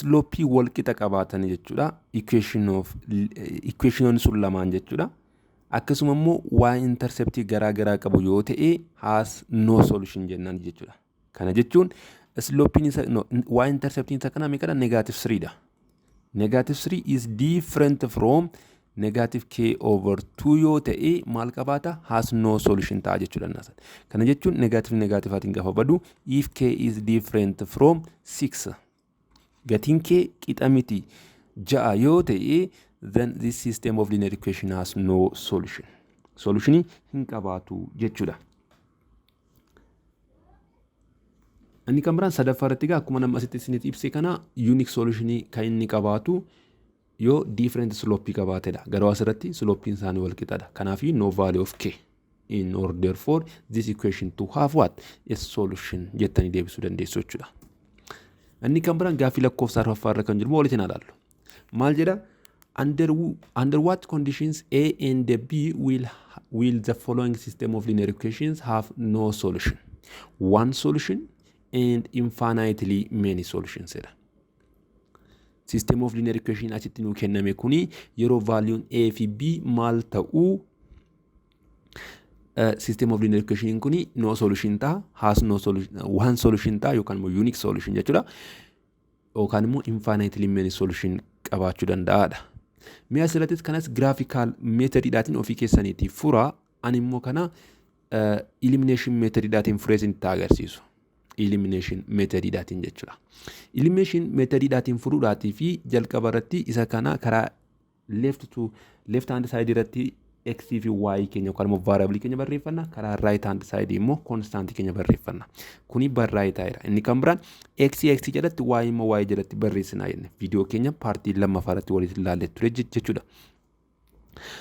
slopeii wal qixa qabaatan jechuudha. Equation of equationoonni sun lamaan jechuudha. Akkasuma immoo y interceptii garaa garaa qabu yoo ta'e, has no solution jennaan jechuudha. Kana jechuun slopeiin isa, no, y interceptiin isa kana meeqadha? Negative 3 dha. Negative 3 is different from negative k over 2 yoo ta'e maal qabaata? Has no solution ta'a jechuudha. Kana jechuun negative negativeaatiin gaafa badu, if k is different from 6, gatiin k qixa miti 6 yoo ta'e, then this system of linear equation has no solution. Solutionii hin qabaatu jechuudha. Inni kan biraan sadaffaa irratti egaa akkuma nama asitti isinitti ibse kana, unique solutionii kan inni qabaatu yoo different slope qabaatedha. Garuu asirratti slopeiin isaanii wal qixadha. Kanaaf no value of k in order for this equation to have what? A solution jettanii deebisuu dandeessu jechuudha. Inni kan biraan gaaffii lakkoofsa arfaffaa irra kan jiru walitti ilaallu. Maal jedha? Under what conditions A and B will the following system of linear equations have no solution, one solution and infinitely many solutions jedha. System of linear equation achitti nuu kenname kuni yeroo valueun A fi B maal ta'uu system of linear equation kuni no solution ta'a, has no solution, one solution ta'a yookaan immoo unique solution jechuudha. Yookaan immoo infinitely many solution qabaachuu danda'aadha. Mee asirrattis kanas graphical methodidhaatiin ofii keessaniitii furaa. Ani immoo kana elimination methodidhaatiin furee isinitti agarsiisu. Elimination methodidhaatiin jechuudha. Elimination methodidhaatiin furuudhaatii fi jalqaba irratti isa kana karaa left to left hand side irratti x fi y keenya yookaan immoo variable keenya barreeffanna, karaa right hand side immoo constant keenya barreeffanna. Kuni barraa'ee taa'eera. Inni kan biraan x x jalatti, y immoo y jalatti barreessinaa jenne, viidiyoo keenya partii lammaffaa irratti walitti ilaallee ture jechuudha.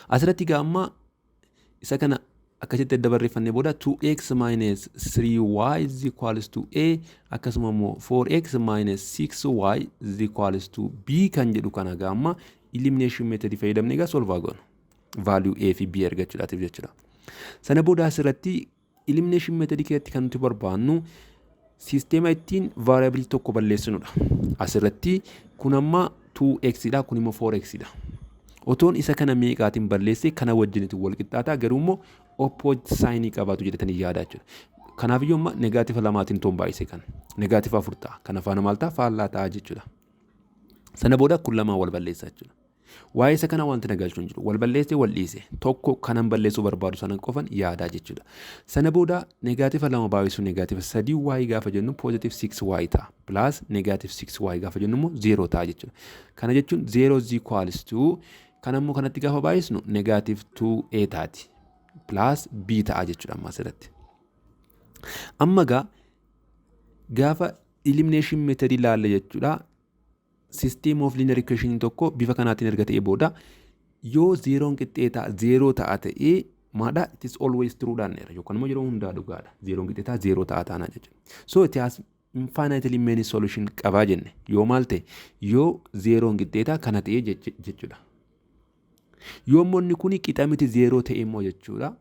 Asirratti egaa amma isa kana akkasitti edda barreeffannee booda, 2x minus 3y is equals to a, akkasuma immoo 4x minus 6y is equals to b kan jedhu kana egaa amma elimination method fayyadamnee egaa solve goonu. Value a fi b argachuudhaatiif jechuudha. Sana booda asirratti elimination method keessatti kan nuti barbaannu siisteema ittiin variable tokko balleessinudha. Asirratti kun amma 2x dha, kun immoo 4x dha. Otoon isa kana meeqaatiin balleesse kana wajjinitu wal qixxaataa, garuu immoo opposite signii qabaatu jedhatanii yaada jechuudha. Kanaafiyyuu amma negative lamaatiin toon baay'ise kana. Negative afur ta'a. Kana faana maal ta'a? Faallaa ta'a jechuudha. Sana booda kun lamaan wal balleessa jechuudha. Waa'ee isa kana wanti na galchuu hin jiru. Wal balleessee wal dhiise. Tokko kanan balleessuu barbaadu sana qofan yaadaa jechuudha. Sana booda negative lama baay'isuu negative sadii y gaafa jennu positive 6 y ta'a. Plus negative 6 y gaafa jennu immoo 0 ta'a jechuudha. Kana jechuun 0 is equals to, kana immoo kanatti gaafa baay'isnu negative 2a taati. Plus b ta'a jechuudha amma asirratti. Amma gaa gaafa elimination method ilaalle jechuudha. System of linear equation tokko bifa kanaatiin erga ta'ee booda, yoo zeeroon qixxee ta'a zeeroo ta'a ta'ee maadha, it is always true dhaan yookaan immoo yeroo hundaa dhugaadha. Zeeroon qixxee ta'a zeeroo ta'a taanaa jechuudha. So it has infinitely many solution qabaa jenne yoo maal ta'e, yoo zeeroon qixxee ta'a kana ta'ee jechuudha. Yoo immoo inni kuni qixa miti zeeroo ta'e immoo jechuudha.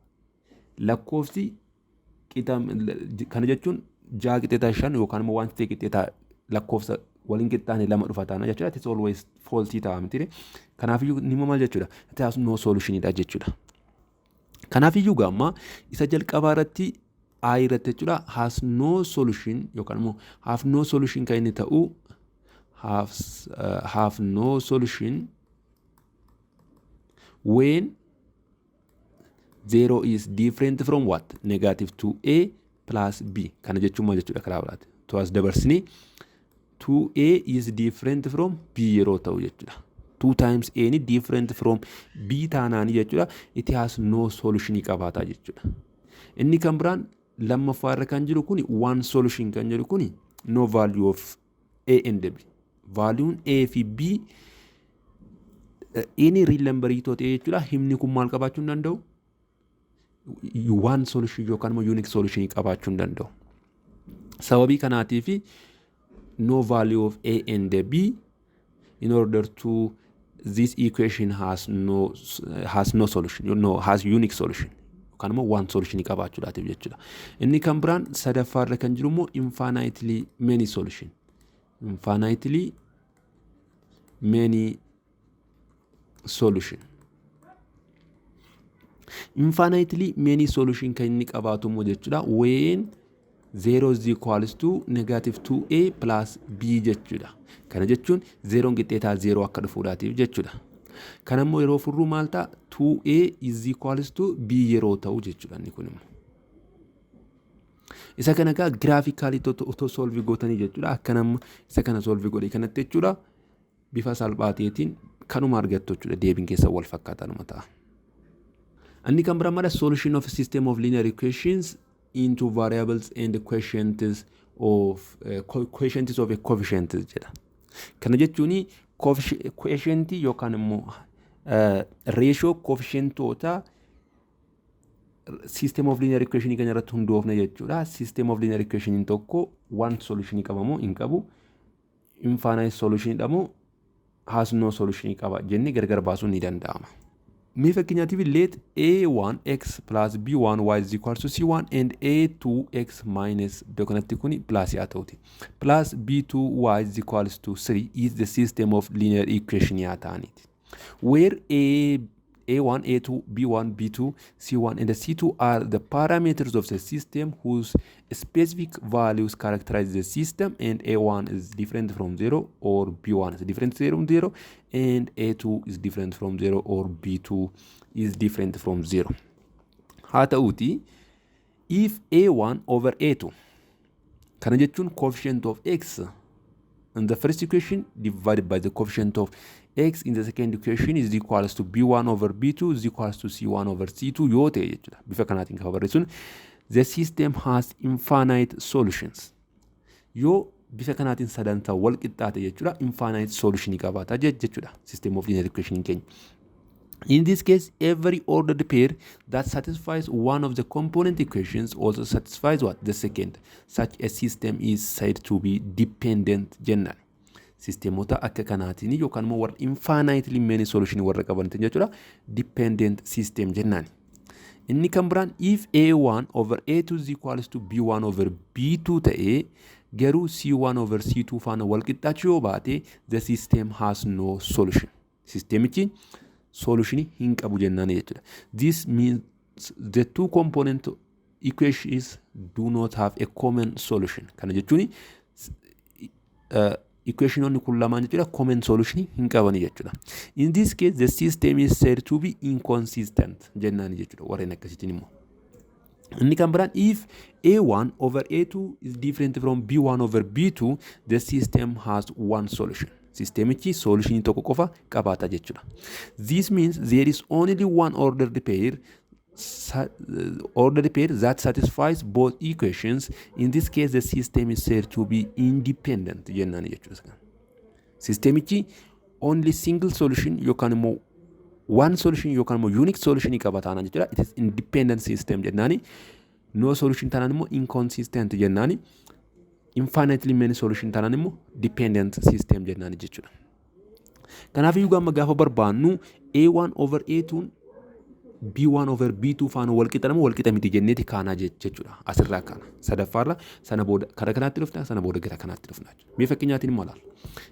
Lakkoofsi qixa kana jechuun ja'a qixxee ta'a shan yookaan immoo wanti ta'e qixxee ta'a lakkoofsa waliin qixxaane lama dhufa taana jechuudha. It is always false ta'a miti. Kanaafiyyuu inni immoo maal jechuudha? It has no solution dha jechuudha. Kanaafiyyuu gaamma isa jalqabaa irratti I irratti jechuudha, has no solution yookaan immoo have no solution kan inni ta'u, have no solution when zero is different from what? Negative 2a plus b. Kana jechuun maal jechuudha karaa biraati? To as dabarsinee 2a is different from b yeroo ta'u jechuudha. 2 times a ni different from b taanaanii jechuudha. It has no solution qabaataa jechuudha. Inni kan biraan lammaffaa irra kan jiru kuni, one solution kan jedhu kuni, no value of a and b. Valuun a fi b any real number ta'e jechuudha. Himni kun maal qabaachuu hin danda'u? One solution yookaan immoo unique solution qabaachuu hin danda'u. Sababii kanaatiif no value of a and b in order to this equation has no solution, no has unique solution yookaan immoo one solution qabaachuudhaatiif jechuudha. Inni kan biraan sadaffaarra kan jiru immoo infinitely many solution. Infinitely many solution. Infinitely many solution kan inni qabaatu immoo jechuudha, when 0 is equals to negative 2a plus b jechuudha. Kana jechuun 0 qixxeetaa 0 akka dhufuudhaatiif jechuudha. Kana immoo yeroo furruu maal ta'a? 2a is equals to b yeroo ta'u jechuudha inni kun immoo. Isa kana egaa graphically otoo solve gootanii jechuudha. Akka nama isa kana solve godhe kanatti jechuudha. Bifa salphaa ta'eetiin kanuma argattu jechuudha. Deebiin keessa wal fakkaataanuma ta'a. Inni kan biraa mala solution of system of linear equations into variables and quotients of a coefficient jedha. Kana jechuun quotient yookaan immoo ratio coefficientoota system of linear equation keenya irratti hundoofne jechuudha. System of linear equation tokko one solution qaba moo hin qabu, infinite solution dha has no solution qaba jennee gargar baasuun ni danda'ama. Mee fakkeenyaatiif, let a1x plus b1 y is equal to c1 and a2x minus, iddoo kanatti kuni plus haa ta'uti, plus b2 y is equals to 3 is the system of linear equation yaa ta'aniiti. Where a A1, A2, B1, B2, C1 and C2 are the parameters of the system whose specific values characterize the system, and A1 is different from 0 or B1 is different from 0 and A2 is different from 0 or B2 is different from 0. Haa ta'uuti, if A1 over A2, kana jechuun coefficient of x in the first equation divided by the coefficient of x in the second equation is equals to b1 over b2 is equals to c1 over c2 yoo ta'e jechuudha. Bifa kanaatiin kan barreessuun, the system has infinite solutions. Yoo bifa kanaatiin sadantaa wal qixxaate jechuudha, infinite solution qabaata jechuudha system of linear equation keenya. In this case, every ordered pair that satisfies one of the component equations also satisfies what? The second. Such a system is said to be dependent jennaan. Sisteemota akka kanaatiin yookaan immoo warra infinitely many solution warra qaban jechuudha. Dependent system jennaan. Inni kan biraan, if A1 over A2 is equals to B1 over B2 ta'ee garuu C1 over C2 faana wal qixxaachuu yoo baate, the system has no solution. Sisteemichi solutionii hin qabu jennaan jechuudha. This means the two component equations do not have a common solution. Kana jechuun equationoonni kun lamaan jechuudha, common solution hin qabani jechuudha. In this case, the system is said to be inconsistent jennaan jechuudha warreen akkasiitiin immoo. Inni kan biraan, if A1 over A2 is different from B1 over B2, the system has one solution. Sistemichi solutionii tokko qofa qabaata jechuudha. This means there is only one ordered pair that satisfies both equations. In this case, the system is said to be independent jennaan jechuudha. Sistemichi only single solution yookaan immoo one solution yookaan immoo unique solution qaba taanaan jechuudha. It is independent system jennaani. No solution taanaan immoo inconsistent jennaani. Infinitely many solution taanaan immoo dependent system jennaani jechuudha. Kanaaf iyyuu amma gaafa barbaannu A1 over A2 B1 over B2 faana wal qixa nama wal qixa miti jenneeti kaanaa jechuudha. Asirraa kaana. Sadaffaarra sana booda kara kanaatti dhufna, sana booda gara kanaatti dhufna. Mee fakkeenyaatiin immoo ilaalla.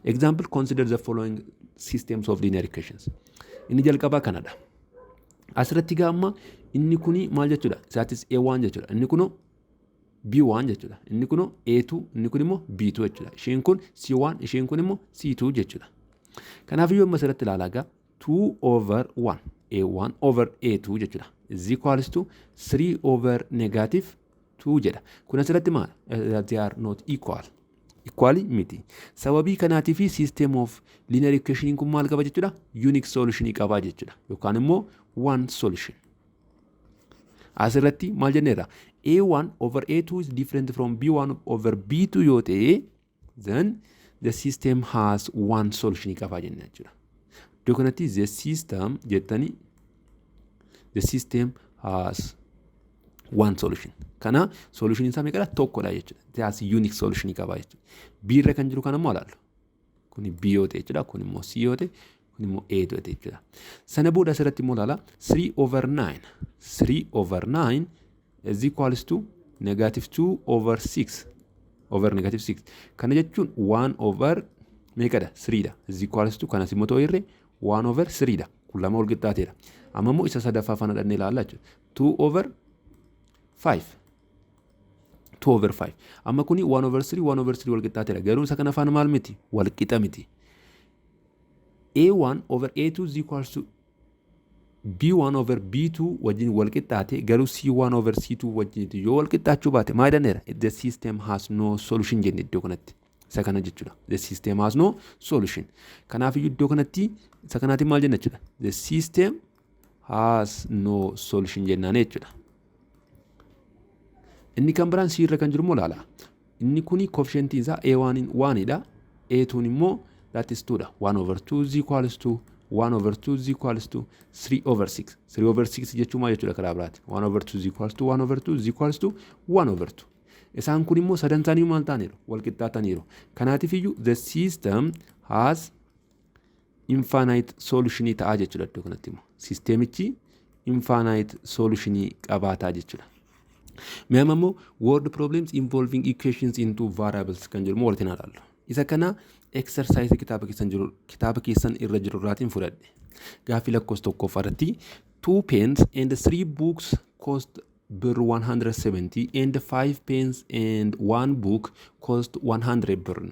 Example: consider the following systems of linear equations. Inni jalqabaa kanadha. Asirratti gaamma inni kuni maal jechuudha? Isaatis A1 jechuudha. Inni kunoo B1 jechuudha. Inni kunoo A2, inni kun immoo B2 jechuudha. Isheen kun C1, isheen kun immoo C2 jechuudha. Kanaaf iyyuu amma asirratti ilaalaa gaa, 2 over 1 A1 over A2 jechuudha, is equals to 3 over negative 2 jedha. Kun asirratti maal? They are not equal. Equal miti. Sababii kanaatiif system of linear equation kun maal qaba jechuudha? Unique solution qaba jechuudha. Yookaan immoo one solution. Asirratti maal jenneerra? A1 over A2 is different from B1 over B2 yoo ta'e, then the system has one solution qaba jenna jechuudha. Iddoo kanatti the system jettanii, the system has one solution. Kana solution isaa meeqadha? Tokkodha jechuudha. It has unique solution qaba jechuudha. B irra kan jiru kana immoo ilaallu. Kuni B yoo ta'e jechuudha. Kun immoo C yoo ta'e, kun immoo A ta'e jechuudha. Sana booda asirratti immoo ilaala, 3 over 9. 3 over 9 is equals to negative 2 over 6 over negative 6. Kana jechuun 1 over meeqadha? 3 dha. Is equals to kanas immoo ta'uu irree 1 over 3 dha. Kun lama wal qixxaateera. Amma immoo isa sadaffaa faana dhannee ilaalla jechuudha. 2 over 5. 2 over 5. Amma kuni 1 over 3, 1 over 3 wal qixxaateera. Garuu isa kana faana maal miti? Wal qixa miti. A1 over A2 is equals to B1 over B2 wajjin wal qixxaate garuu C1 over C2 wajjin yoo wal qixxaachuu baate maal jenneera? The system has no solution jenne iddoo kanatti. Isa kana jechuudha. The system has no solution. Kanaaf iyyuu iddoo kanatti isa kanaatiin maal jenna jechuudha? The system has no solution jennaan jechuudha. Inni kan biraan C irra kan jiru immoo ilaala. Inni kuni coefficientiin isaa A1 1dha. A2 immoo, that is 2 dha. 1 over 2 is equals to 1 over 2 is equals to 3 over 6. 3 over 6 jechuun maal jechuudha karaa biraati? 1 over 2 is equals to 1 over 2 is equals to 1 over 2. Isaan kun immoo sadan isaanii maal ta'aniiru? Wal qixxaataniiru. Kanaatiif iyyuu the system has infinite solution ta'a jechuudha iddoo kanatti immoo. Sisteemichi infinite solution qabaataa jechuudha. Mee amma immoo word problems involving equations in two variables kan jedhu immoo walitti ilaallu. Isa kana exercise kitaaba keessan jiru, kitaaba keessan irra jiru irraatiin fudhadhe. Gaaffii lakkoofsa tokkoffaa irratti two pens and three books cost birr 170 and five pens and one book cost 100 birr.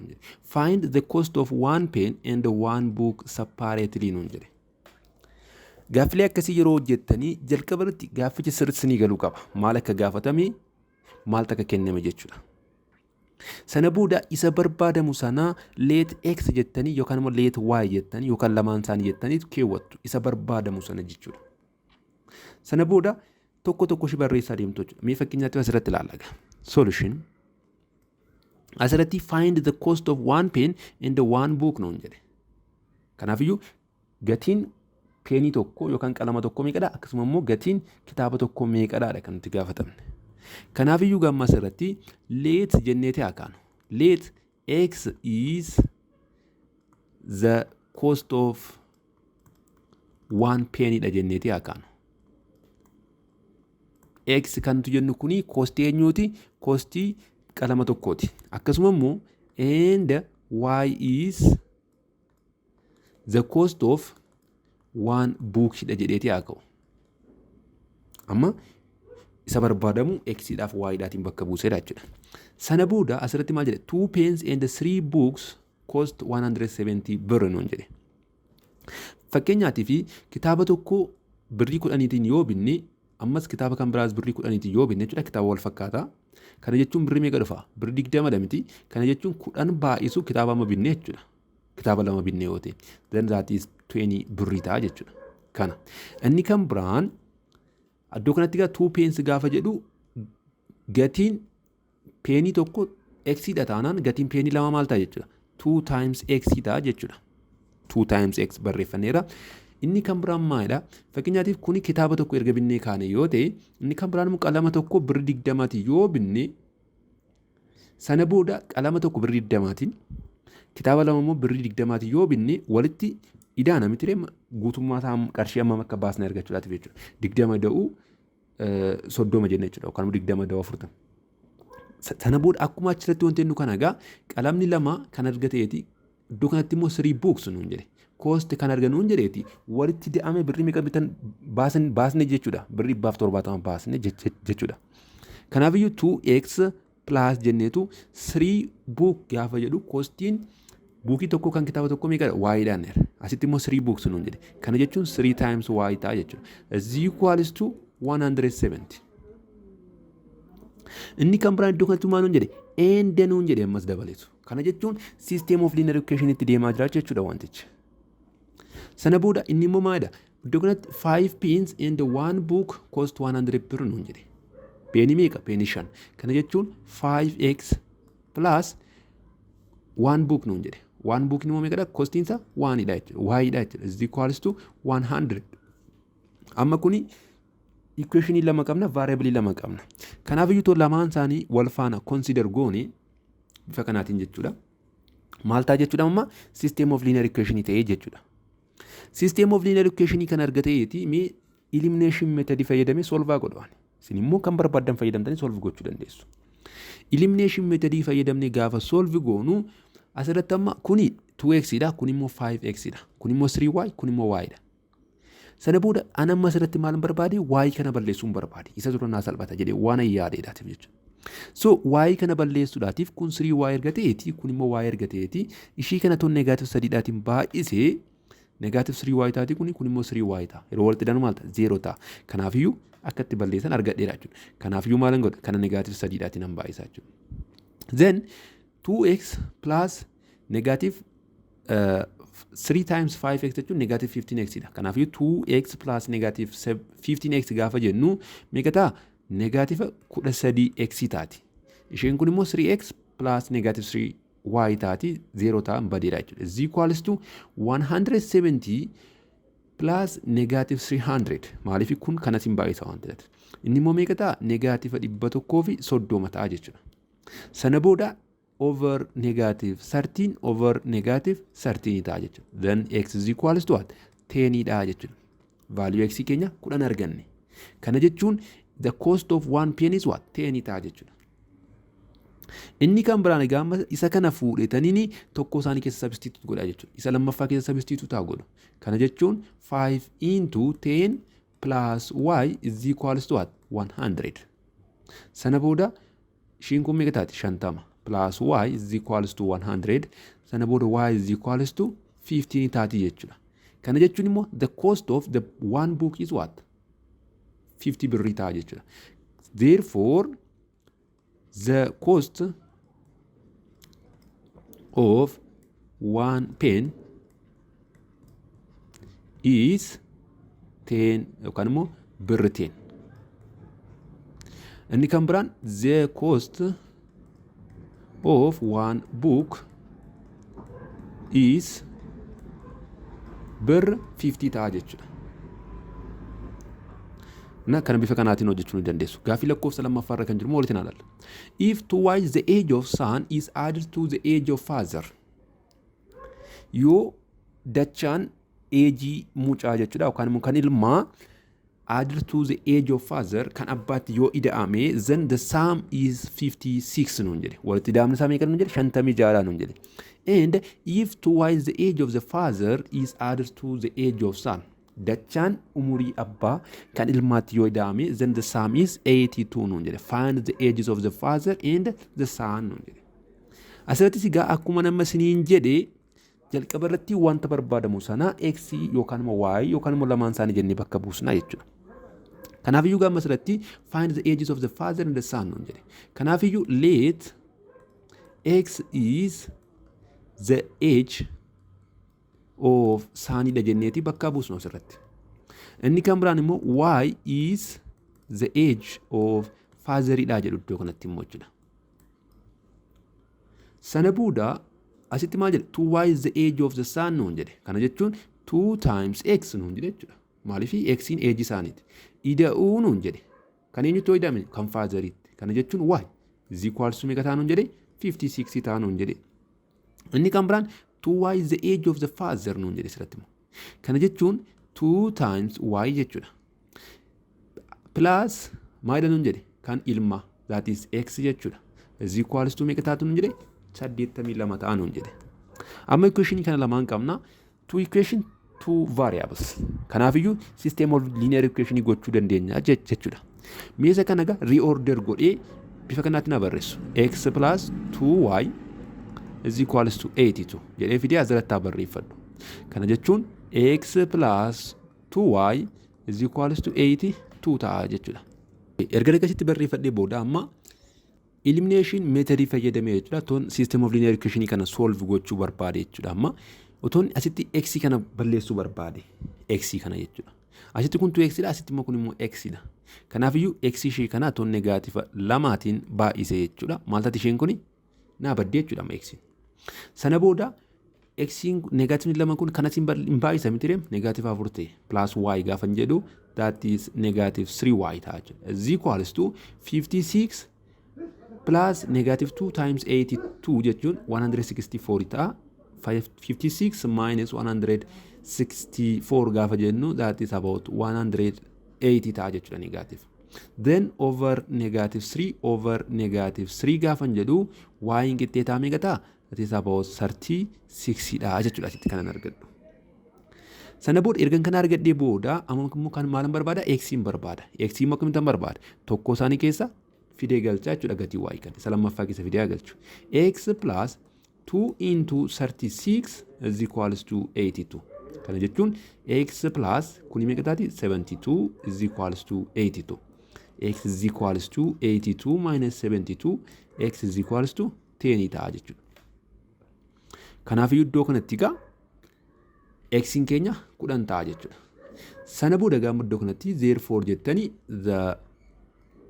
Find the cost of one pen and one book separately nuun jedhe. Gaaffilee akkasii yeroo hojjettanii jalqaba irratti gaaffichi sirriitti isinii galuu qaba. Maal akka gaafatame, maaltu akka kenname jechuudha. Sana booda isa barbaadamu sana let x jettanii yookaan immoo let y jettanii yookaan lamaan isaanii jettanii keewwattu isa barbaadamu sana jechuudha. Sana booda tokko tokko ishee barreessaa deemtu jechuudha. Mee fakkeenyaatti asirratti ilaalla. Solution. Asirratti find the cost of one pen and one book nuun jedhe. Kanaafiyyuu gatiin peenii tokko yookaan qalama tokko meeqadha? Akkasuma immoo gatiin kitaaba tokko meeqadhaadha kan nuti gaafatamne. Kanaafiyyuu gamma asirratti let jenneeti haa kaanu. Let x is the cost of one penidha jenneeti haa kaanu. X kan nuti jennu kuni costii eenyuuti? Costii qalama tokkooti. Akkasuma immoo and y is the cost of one bookidha jedheeti haa ka'u. Amma isa barbaadamu x dhaaf y dhaatiin bakka buuseedha jechuudha. Sana booda asirratti maal jedhe? Two pens and three books cost 170 birr nuun jedhe. Fakkeenyaatiif kitaaba tokko birrii 10iitiin yoo binne, ammas kitaaba kan biraas birrii 10iitiin yoo binne jechuudha, kitaaba wal fakkaataa. Kana jechuun birrii meeqa dhufa? Birrii 20 miti. Kana jechuun 10 baay'isu kitaaba amma binne jechuudha. Kitaaba lama binne yoo ta'e. Then that is 20 birrii ta'a jechuudha. Kana. Inni kan biraan iddoo kanatti egaa two pens gaafa jedhu, gatiin peenii tokko x dha taanaan gatiin peenii lama maal ta'a jechuudha? 2 times x ta'a jechuudha. 2 times x barreeffanneera. Inni kan biraan maalidha? Fakkeenyaatiif kuni kitaaba tokko erga binnee kaane yoo ta'e, inni kan biraan immoo qalama tokko birrii 20tiin yoo binne, sana booda qalama tokko birrii 20tiin, kitaaba lama immoo birrii 20tiin yoo binne, walitti idaana miti guutummaa isaa qarshii hammam akka baasne argachuudhaaf jechuudha. 20 da'uu 30 jenna jechuudha yookaan immoo 20 da'uu 40. Sana booda akkuma achirratti wanti jennu kana egaa qalamni lama kan argateeti, iddoo kanatti immoo three books nuun jedhe. Cost kan argan nuun jedheeti, walitti da'ame birrii meeqa bitan baasan baasne jechuudha. Birrii 170 baasne jechuudha. Kanaafiyyuu 2x plus jenneetu 3 book gaafa jedhu, costiin bookii tokko kan kitaaba tokko meeqadha? Y dhaan. Asitti immoo 3 books nuun jedhe. Kana jechuun 3 times y ta'a jechuudha. Is equals to 170. Inni kan biraan iddoo kanatti maal nuun jedhe? And nuun jedhe ammas dabaleetu. Kana jechuun system of linear equation itti deemaa jira jechuudha wantichi. Sana booda inni immoo maalidha? Iddoo kanatti 5 pens and one book cost 100 birr nuun jedhe. Peenii meeqa? Peenii 5. Kana jechuun 5x plus one book nuun jedhe. One book immoo meeqadha? Costiin isaa oneidha jechuudha. Yidha jechuudha. Is equals to 100. Amma kuni equationii lama qabna, variableii lama qabna. Kanaaf iyyuu lamaan isaanii wal faana consider goone bifa kanaatiin jechuudha. Maal ta'a jechuudha? Amma system of linear equation ta'ee jechuudha. System of linear equation kan argateeti mee elimination method fayyadamee solve godhaan. Isin immoo kan barbaaddan fayyadamtanii solve gochuu dandeessu. Elimination method fayyadamnee gaafa solve goonu, asirratti amma kuni 2x dha, kun immoo 5x dha, kun immoo 3y, kun immoo y dha. Sana booda an amma asirratti maal barbaade? Y kana balleessuun barbaade. Isa dura naa salphata jedhee waan yaadeedhaatiif jechuudha. So y kana balleessuudhaatiif kun 3y erga ta'eeti, kun immoo y erga ta'eeti, ishii kana ton negative sadiidhaatiin baay'isee negative 3y taati, kun immoo 3y ta'a. Yeroo walitti hidhanu maal ta'a? 0 ta'a. Kanaafiyyuu akka itti balleessan argadheera jechuudha. Kanaafiyyuu maalan godha? Kana negative sadiidhaatiin nan baay'isa jechuudha. Then 2x plus negative 3 times 5x jechuun negative 15x dha. Kanaafiyyuu 2x plus negative 15x gaafa jennu meeqa ta'a? Negative 13x taati. Isheen kun immoo 3x plus negative 3y taati, 0 ta'a, badeedha jechuudha. Is equals to 170 plus negative 300. Maaliif? Kun kanas hin baay'isa waan ta'eef. Inni immoo meeqa ta'a? Negative 130 ta'a jechuudha. Sana booda over negative 13 over negative 13 ta'a jechuudha. Then x is equals to what? 10 dha jechuudha. Value x keenya 10 arganne. Kana jechuun the cost of one pen is what? 10 ta'a jechuudha. Inni kan biraan egaa amma isa kana fuudhetaniini tokko isaanii keessa substitute godha jechuudha. Isa lammaffaa keessa substitute haa godhu. Kana jechuun 5 into 10 plus y is equals to what? 100. Sana booda ishiin kun meeqa taati? 50 plus y is equals to 100. Sana booda y is equals to 15 taati jechuudha. Kana jechuun immoo the cost of the one book is what? 50 birrii ta'a jechuudha. Therefore, the cost of one pen is 10 yookaan immoo birri 10. Inni kan biraan the cost of one book is birr 50 ta'a jechuudha. Na kana bifa kanaatiin hojjechuu ni dandeessu. Gaaffii lakkoofsa lammaffaa irra kan jiru moo walitti ilaalla. If twice the age of son is added to the age of father. Yoo dachaan age mucaa jechuudha yookaan immoo kan ilmaa added to the age of father kan abbaatti yoo ida'ame, then the sum is 56 nuun jedhe. Walitti ida'amni isaa meeqa nuun jedhe? 56 nuun jedhe. And if twice the age of the father is added to the age of son, dachaan umurii abbaa kan ilmaatti yoo ida'ame, then the sum is 82 nuun jedhe. Find the ages of the father and the son nuun jedhe. Asirrattis egaa akkuma nama isiniin jedhe, jalqaba irratti wanta barbaadamu sana x yookaan immoo y yookaan immoo lamaan isaanii jennee bakka buusna jechuudha. Kanaafiyyuu gama asirratti find the ages of the father and the son nuun jedhe. Kanaafiyyuu let x is the age of sonidha jenneeti bakka buusnu asirratti. Inni kan biraan immoo y is the age of fatheridha jedhu iddoo kanatti immoo jechuudha. Sana booda asitti maal jedhe? 2y is the age of the son nuun jedhe. Kana jechuun 2 times x nuun jedhe jechuudha. Maaliif? X'n age isaaniiti. Ida'uu nuun jedhe. Kan eenyutti yoo ida'ame? Kan fatheriitti. Kana jechuun y is equals to meeqa ta'a nuun jedhe? 56 ta'a nuun jedhe. Inni kan biraan 2y is the age of the father nuun jedhe asirratti immoo. Kana jechuun 2 times y jechuudha. Plus maalidha nuun jedhe? Kan ilmaa, that is x jechuudha. Is equals to meeqa taatu nuun jedhe? 82 ta'a nuun jedhe. Amma equation kana lamaan qabna. Two equation, two variables. Kanaafiyyuu system of linear equation gochuu dandeenya jechuudha. Meesa kana egaa reorder godhee bifa kanaatti na barreessu. X plus 2y is equals to 82 jedhee fidee asirratti haa barreeffadhu. Kana jechuun x plus 2y is equals to 82 ta'a jechuudha. Erga akkasitti barreeffadhee booda amma elimination method fayyadamee jechuudha. Toon system of linear equation kana solve gochuu barbaade jechuudha. Amma otoon asitti x kana balleessuu barbaade, x kana jechuudha. Asitti kun 2x dha, asitti immoo kun immoo x dha. Kanaafiyyuu x ishee kana toon negative lamaatiin baay'ise jechuudha. Maal taati isheen kuni? Naa baddee jechuudha amma x. Sana booda x negativeni lama kun kanas hin baay'isa miti ree? Negative afur ta'e plus y gaafa jedhu, that is negative 3y ta'a jechuudha. Is equals to 56 plus negative 2 times 82 jechuun 164 ta'a. 56 minus 164 gaafa jennu, that is about 180 ta'a jechuudha negative. Then over negative 3 over negative 3 gaafa jedhu, y qixxee ta'a meeqa ta'a? That is about 36 dha jechuudha asitti kanan argadhu. Sana booda ergan kana argadhee booda amma immoo kan maalan barbaada? X barbaada. X immoo akkamittan barbaada? Tokko isaanii keessa fidee galchaa jechuudha gatii y kan. Isa lammaffaa keessa fidee galchu. X plus 2 into 36 is equals to 82. Kana jechuun x plus kuni meeqa taati? 72 is equals to 82. X is equals to 82 minus 72, x is equals to 10 ta'a jechuudha. Kanaafiyyuu iddoo kanatti egaa x'n keenya 10 ta'a jechuudha. Sana booda gaafa iddoo kanatti therefore jettanii the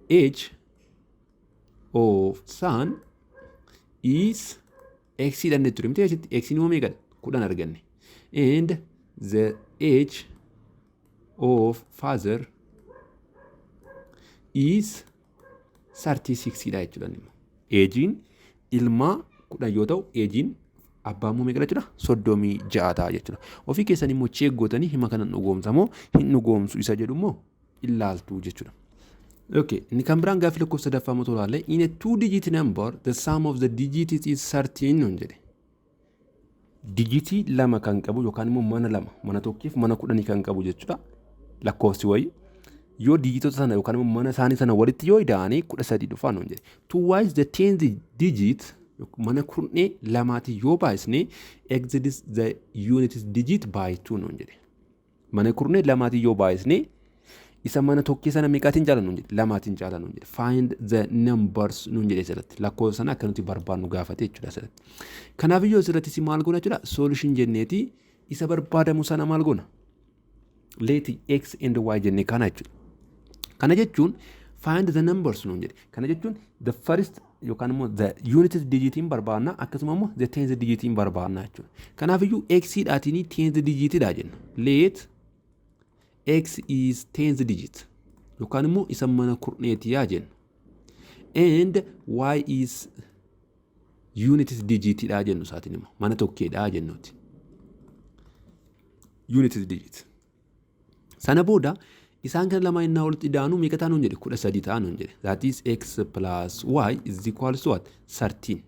age of son is x dhanne ture miti? Asitti x immoo meeqadha? 10 arganne. And the age of father is 36 dha jechuudha immoo. Ageiin ilmaa 10 yoo ta'u, ageiin abbaa immoo meeqa jechuudha? 36 ta'a jechuudha. Ofii keessan immoo check gootanii hima kana dhugoomsa moo hin dhugoomsu isa jedhu immoo ilaaltu jechuudha. Okay, inni kan biraan gaaffii lakkoofsa sadaffaa immoo ilaalle, in a two digit number the sum of the digits is 13 nuun jedhe. Digitii lama kan qabu yookaan immoo mana lama, mana tokkiif mana 10 kan qabu jechuudha. Lakkoofsi wayii yoo digitoota sana yookaan immoo mana isaanii sana walitti yoo ida'anii 13 dhufaa nuun jedhe. Twice the tenth digit, mana kurnee lamaati yoo baay'isne, exceeds the unit digit by two nuun jedhe. Mana kurnee lamaatii yoo baay'isne isa mana tokkee sana meeqaatiin caala nuun jedhe? Lamaatiin caala nuun jedhe. Find the numbers nuun jedhe asirratti. Lakkoofsa sana akka nuti barbaannu gaafate jechuudha asirratti. Kanaafiyyuu asirratti si maal goona jechuudha? Solution jenneeti isa barbaadamu sana maal goona? Let x and y jennee kana jechuudha. Kana jechuun find the numbers nuun jedhe. Kana jechuun the first yookaan immoo the unit digitiin barbaanna, akkasuma immoo the tenth digitiin barbaanna jechuudha. Kanaafiyyuu x dhaatiin tenth digitidha jenna. Let x is tenth digit yookaan immoo isa mana kurneeti yaa jenna. And y is unit digitidha jennu, isaatiin immoo mana tokkeedha jennuuti. Unit digit. Sana booda isaan kana lama innaa walitti idaanuu meeqa ta'a nuun jedhe? 13 ta'a nuun jedhe. That is x plus y is equals to what? 13.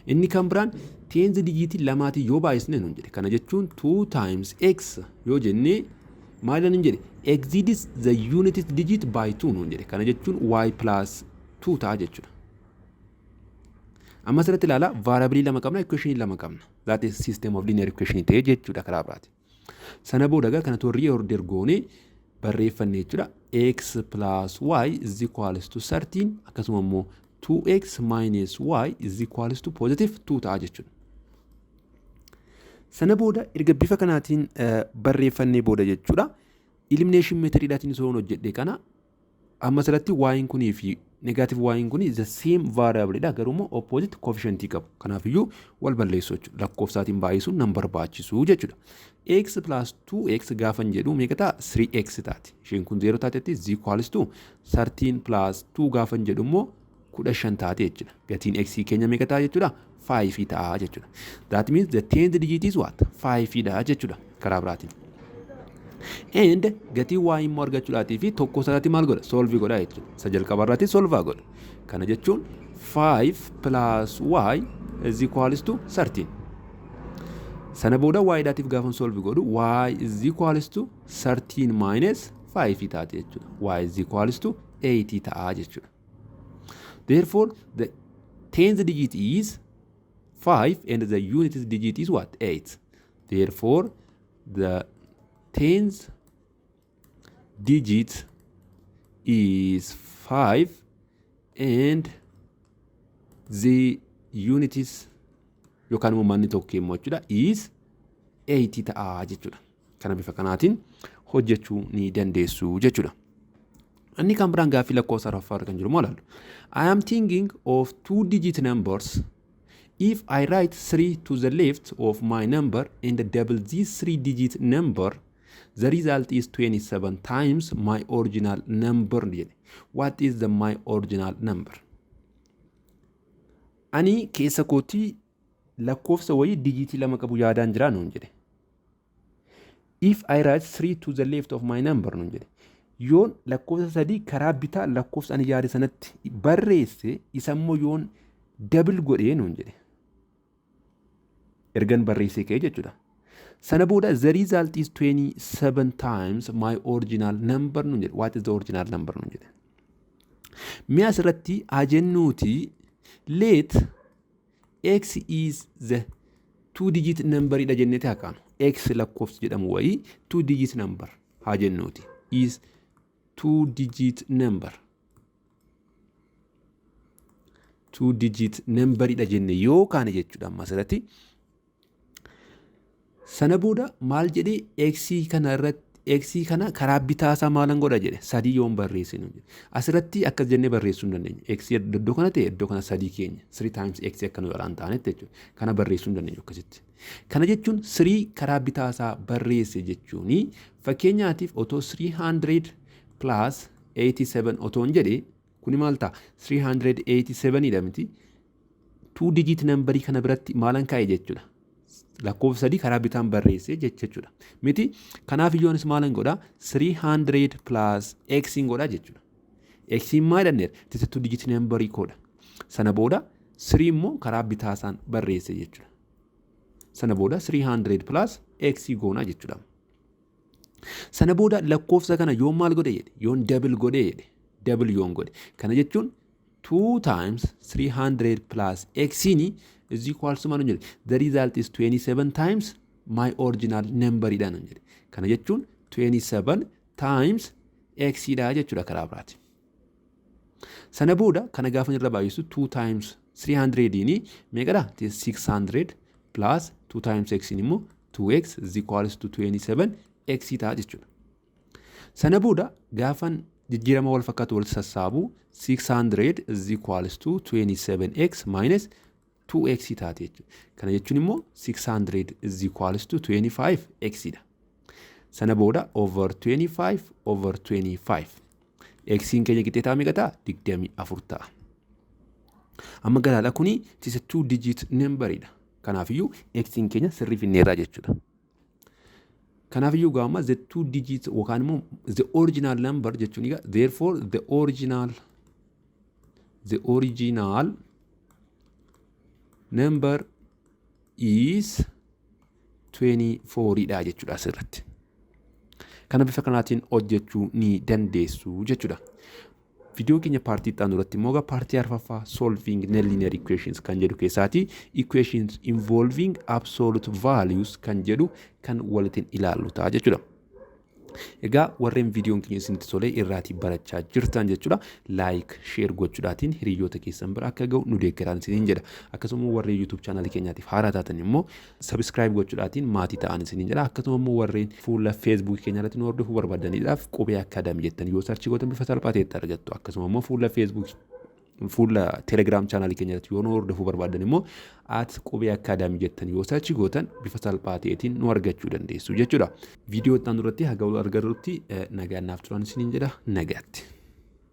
Inni kan biraan tenth digitii lamaatii yoo baay'isne nuun jedhe. Kana jechuun 2 times x yoo jennee maal nuun jedhe? Exceeds the unit digit by 2 nuun jedhe. Kana jechuun y plus 2 ta'a jechuudha. Amma asirratti ilaala, variableii lama qabna, equationii lama qabna. That is system of linear equation ta'e jechuudha karaa biraati. Sana booda egaa kana toorrii order goonee barreeffanne jechuudha. X plus y is equals to 13, akkasuma immoo 2x minus y is equals to positive 2 ta'a jechuudha. Sana booda erga bifa kanaatiin barreeffannee booda jechuudha. Elimination methodidhaatiin osoo hojjedhe kana amma asirratti y'n kunii fi negative y'n kunii the same variable dha, garuu immoo opposite coefficient qabu. Kanaafiyyuu wal balleessu jechuudha. Lakkoofsaatiin baay'isuun nan barbaachisu jechuudha. X plus 2x gaafan jedhu meeqa ta'a? 3x taati. Isheen kun 0 taatetti is equals to 13 plus 2 gaafan jedhu immoo 15 taate jechuudha. Gatiin x keenya meeqa ta'a jechuudha? 5 ta'a jechuudha. That means the tenth digit is what? 5 dha jechuudha karaa biraatiin. And gatii y immoo argachuudhaatii fi tokko isaatti maal godha? Solve godha jechuudha. Isa jalqaba irratti solve godha. Kana jechuun 5 plus y is equals to 13. Sana booda y dhaatiif gaafa solve godhu y is equals to 13 minus 5 taate jechuudha. Y is equals to 8 ta'a jechuudha. Therefore, the tenth digit is 5 and the unit digit is what? 8. Therefore, the tenth digit is 5 and the unit is yookaan immoo manni tokko immoo jechuudha is 8 ta'a jechuudha. Kana bifa kanaatiin hojjechuu ni dandeessu jechuudha. Inni kan biraan gaaffii lakkoofsa arfaffaa kan jiru maal ilaallu? I am thinking of two digit numbers. If I write 3 to the left of my number and double this three digit number, the result is 27 times my original number jedhe. What is the my original number? Ani keessa kootii lakkoofsa wayii digitii lama qabu yaadaan jira nuun jedhe. If I write 3 to the left of my number nuun jedhe. Yoon lakkoofsa sadii karaa bitaa lakkoofsa ani yaade sanatti barreesse, isa immoo yoon double godhee nuun jedhe. Ergan barreessee ka'e jechuudha. Sana booda the result is 27 times my original number nuun jedhe. What is the original number nuun jedhe. Mi'a asirratti haa jennuuti, let x is the two digit number dha jenneeti haa kaanu. X lakkoofsi jedhamu wayii two digit number haa jennuuti. Is two digit number. Two digit number dha jenne yoo kaane jechuudha amma asirratti. Sana booda maal jedhee? X kana irratti, x kana karaa bitaasaa maalan godha jedhe? Sadii yoon barreessinu. Asirratti akkas jennee barreessuu hin dandeenya. X iddoo kana ta'e, iddoo kana sadii keenya. 3 times x akka nu jalaan taanetti jechuudha. Kana barreessuu hin dandeenyu akkasitti. Kana jechuun 3 karaa bitaasaa barreesse jechuuni, fakkeenyaatiif otoo 300 plus 87 otoo hin jedhe, kuni maal ta'a? 387 dha miti? Two digit numberii kana biratti maalan kaa'e jechuudha? Lakkoofsa sadii karaa bitaan barreesse jechuudha. Miti? Kanaaf iyyoonis maalan godha? 300 plus x godha jechuudha. Xiin maal jedhanneera? It is a two digit number koodha. Sana booda 3 immoo karaa bitaa isaan barreesse jechuudha. Sana booda 300 plus x goonaa jechuudha. Sana booda lakkoofsa kana yoon maal godhe jedhe, yoon double godhe jedhe, double yoon godhe. Kana jechuun 2 times 300 plus x is equals to maal jedhe? The result is 27 times my original number dha nan jedhe. Kana jechuun 27 times x dha jechuudha karaa biraati. Sana booda kana gaafa irra baay'isu, 2 times 300 ni meeqadha? 600 plus 2 times x immoo 2x is equals to 27 x ta'a jechuudha. Sana booda gaafan jijjiirama wal fakkaatu walitti sassaabu, 600 is equals to 27x minus 2x taate jechuudha. Kana jechuun immoo 600 is equals to 25x dha. Sana booda over 25 over 25. X'n keenya qixxee ta'a meeqa ta'a? 24 ta'a. Amma galaadha, kuni it is a two digit number dha. Kanaafiyyuu x'n keenya sirrii finneerraa jechuudha. Kanaafiyyuu gaama the two digit yookaan immoo the original number jechuun egaa, therefore the original number is 24 dha jechuudha asirratti. Kana bifa kanaatiin hojjechuu ni dandeessu jechuudha. Viidiyoo keenya paartii itti aanu irratti immoo egaa paartii arfaffaa, solving nonlinear equations kan jedhu keessaati, equations involving absolute values kan jedhu kan walitti ilaallu ta'a jechuudha. Egaa warreen viidiyoon keenya isinitti tolee irraatii barachaa jirtan jechuudha, like, share gochuudhaatiin hiriyoota keessan bira akka ga'u nu deeggaraan isiniin jedha. Akkasuma warreen YouTube chaanalii keenyaatiif haaraa taatan immoo subscribe gochuudhaatiin maatii ta'an isiniin jedha. Akkasuma immoo warreen fuula Facebook keenya irratti nu hordofuu barbaadaniidhaaf Qubee Academy jettanii yoo search gootan bifa salphaa ta'etti argattu. Akkasuma immoo fuula Facebook, fuula Telegram chaanalii keenya irratti yoo nu hordofuu barbaadan immoo @QubeeAcademy jettanii yoo search gootan bifa salphaa ta'eetiin nu argachuu dandeessu jechuudha. Viidiyoo itti aanu irratti haga argarrutti nagaan naaf turan isiniin jedha, nagaatti.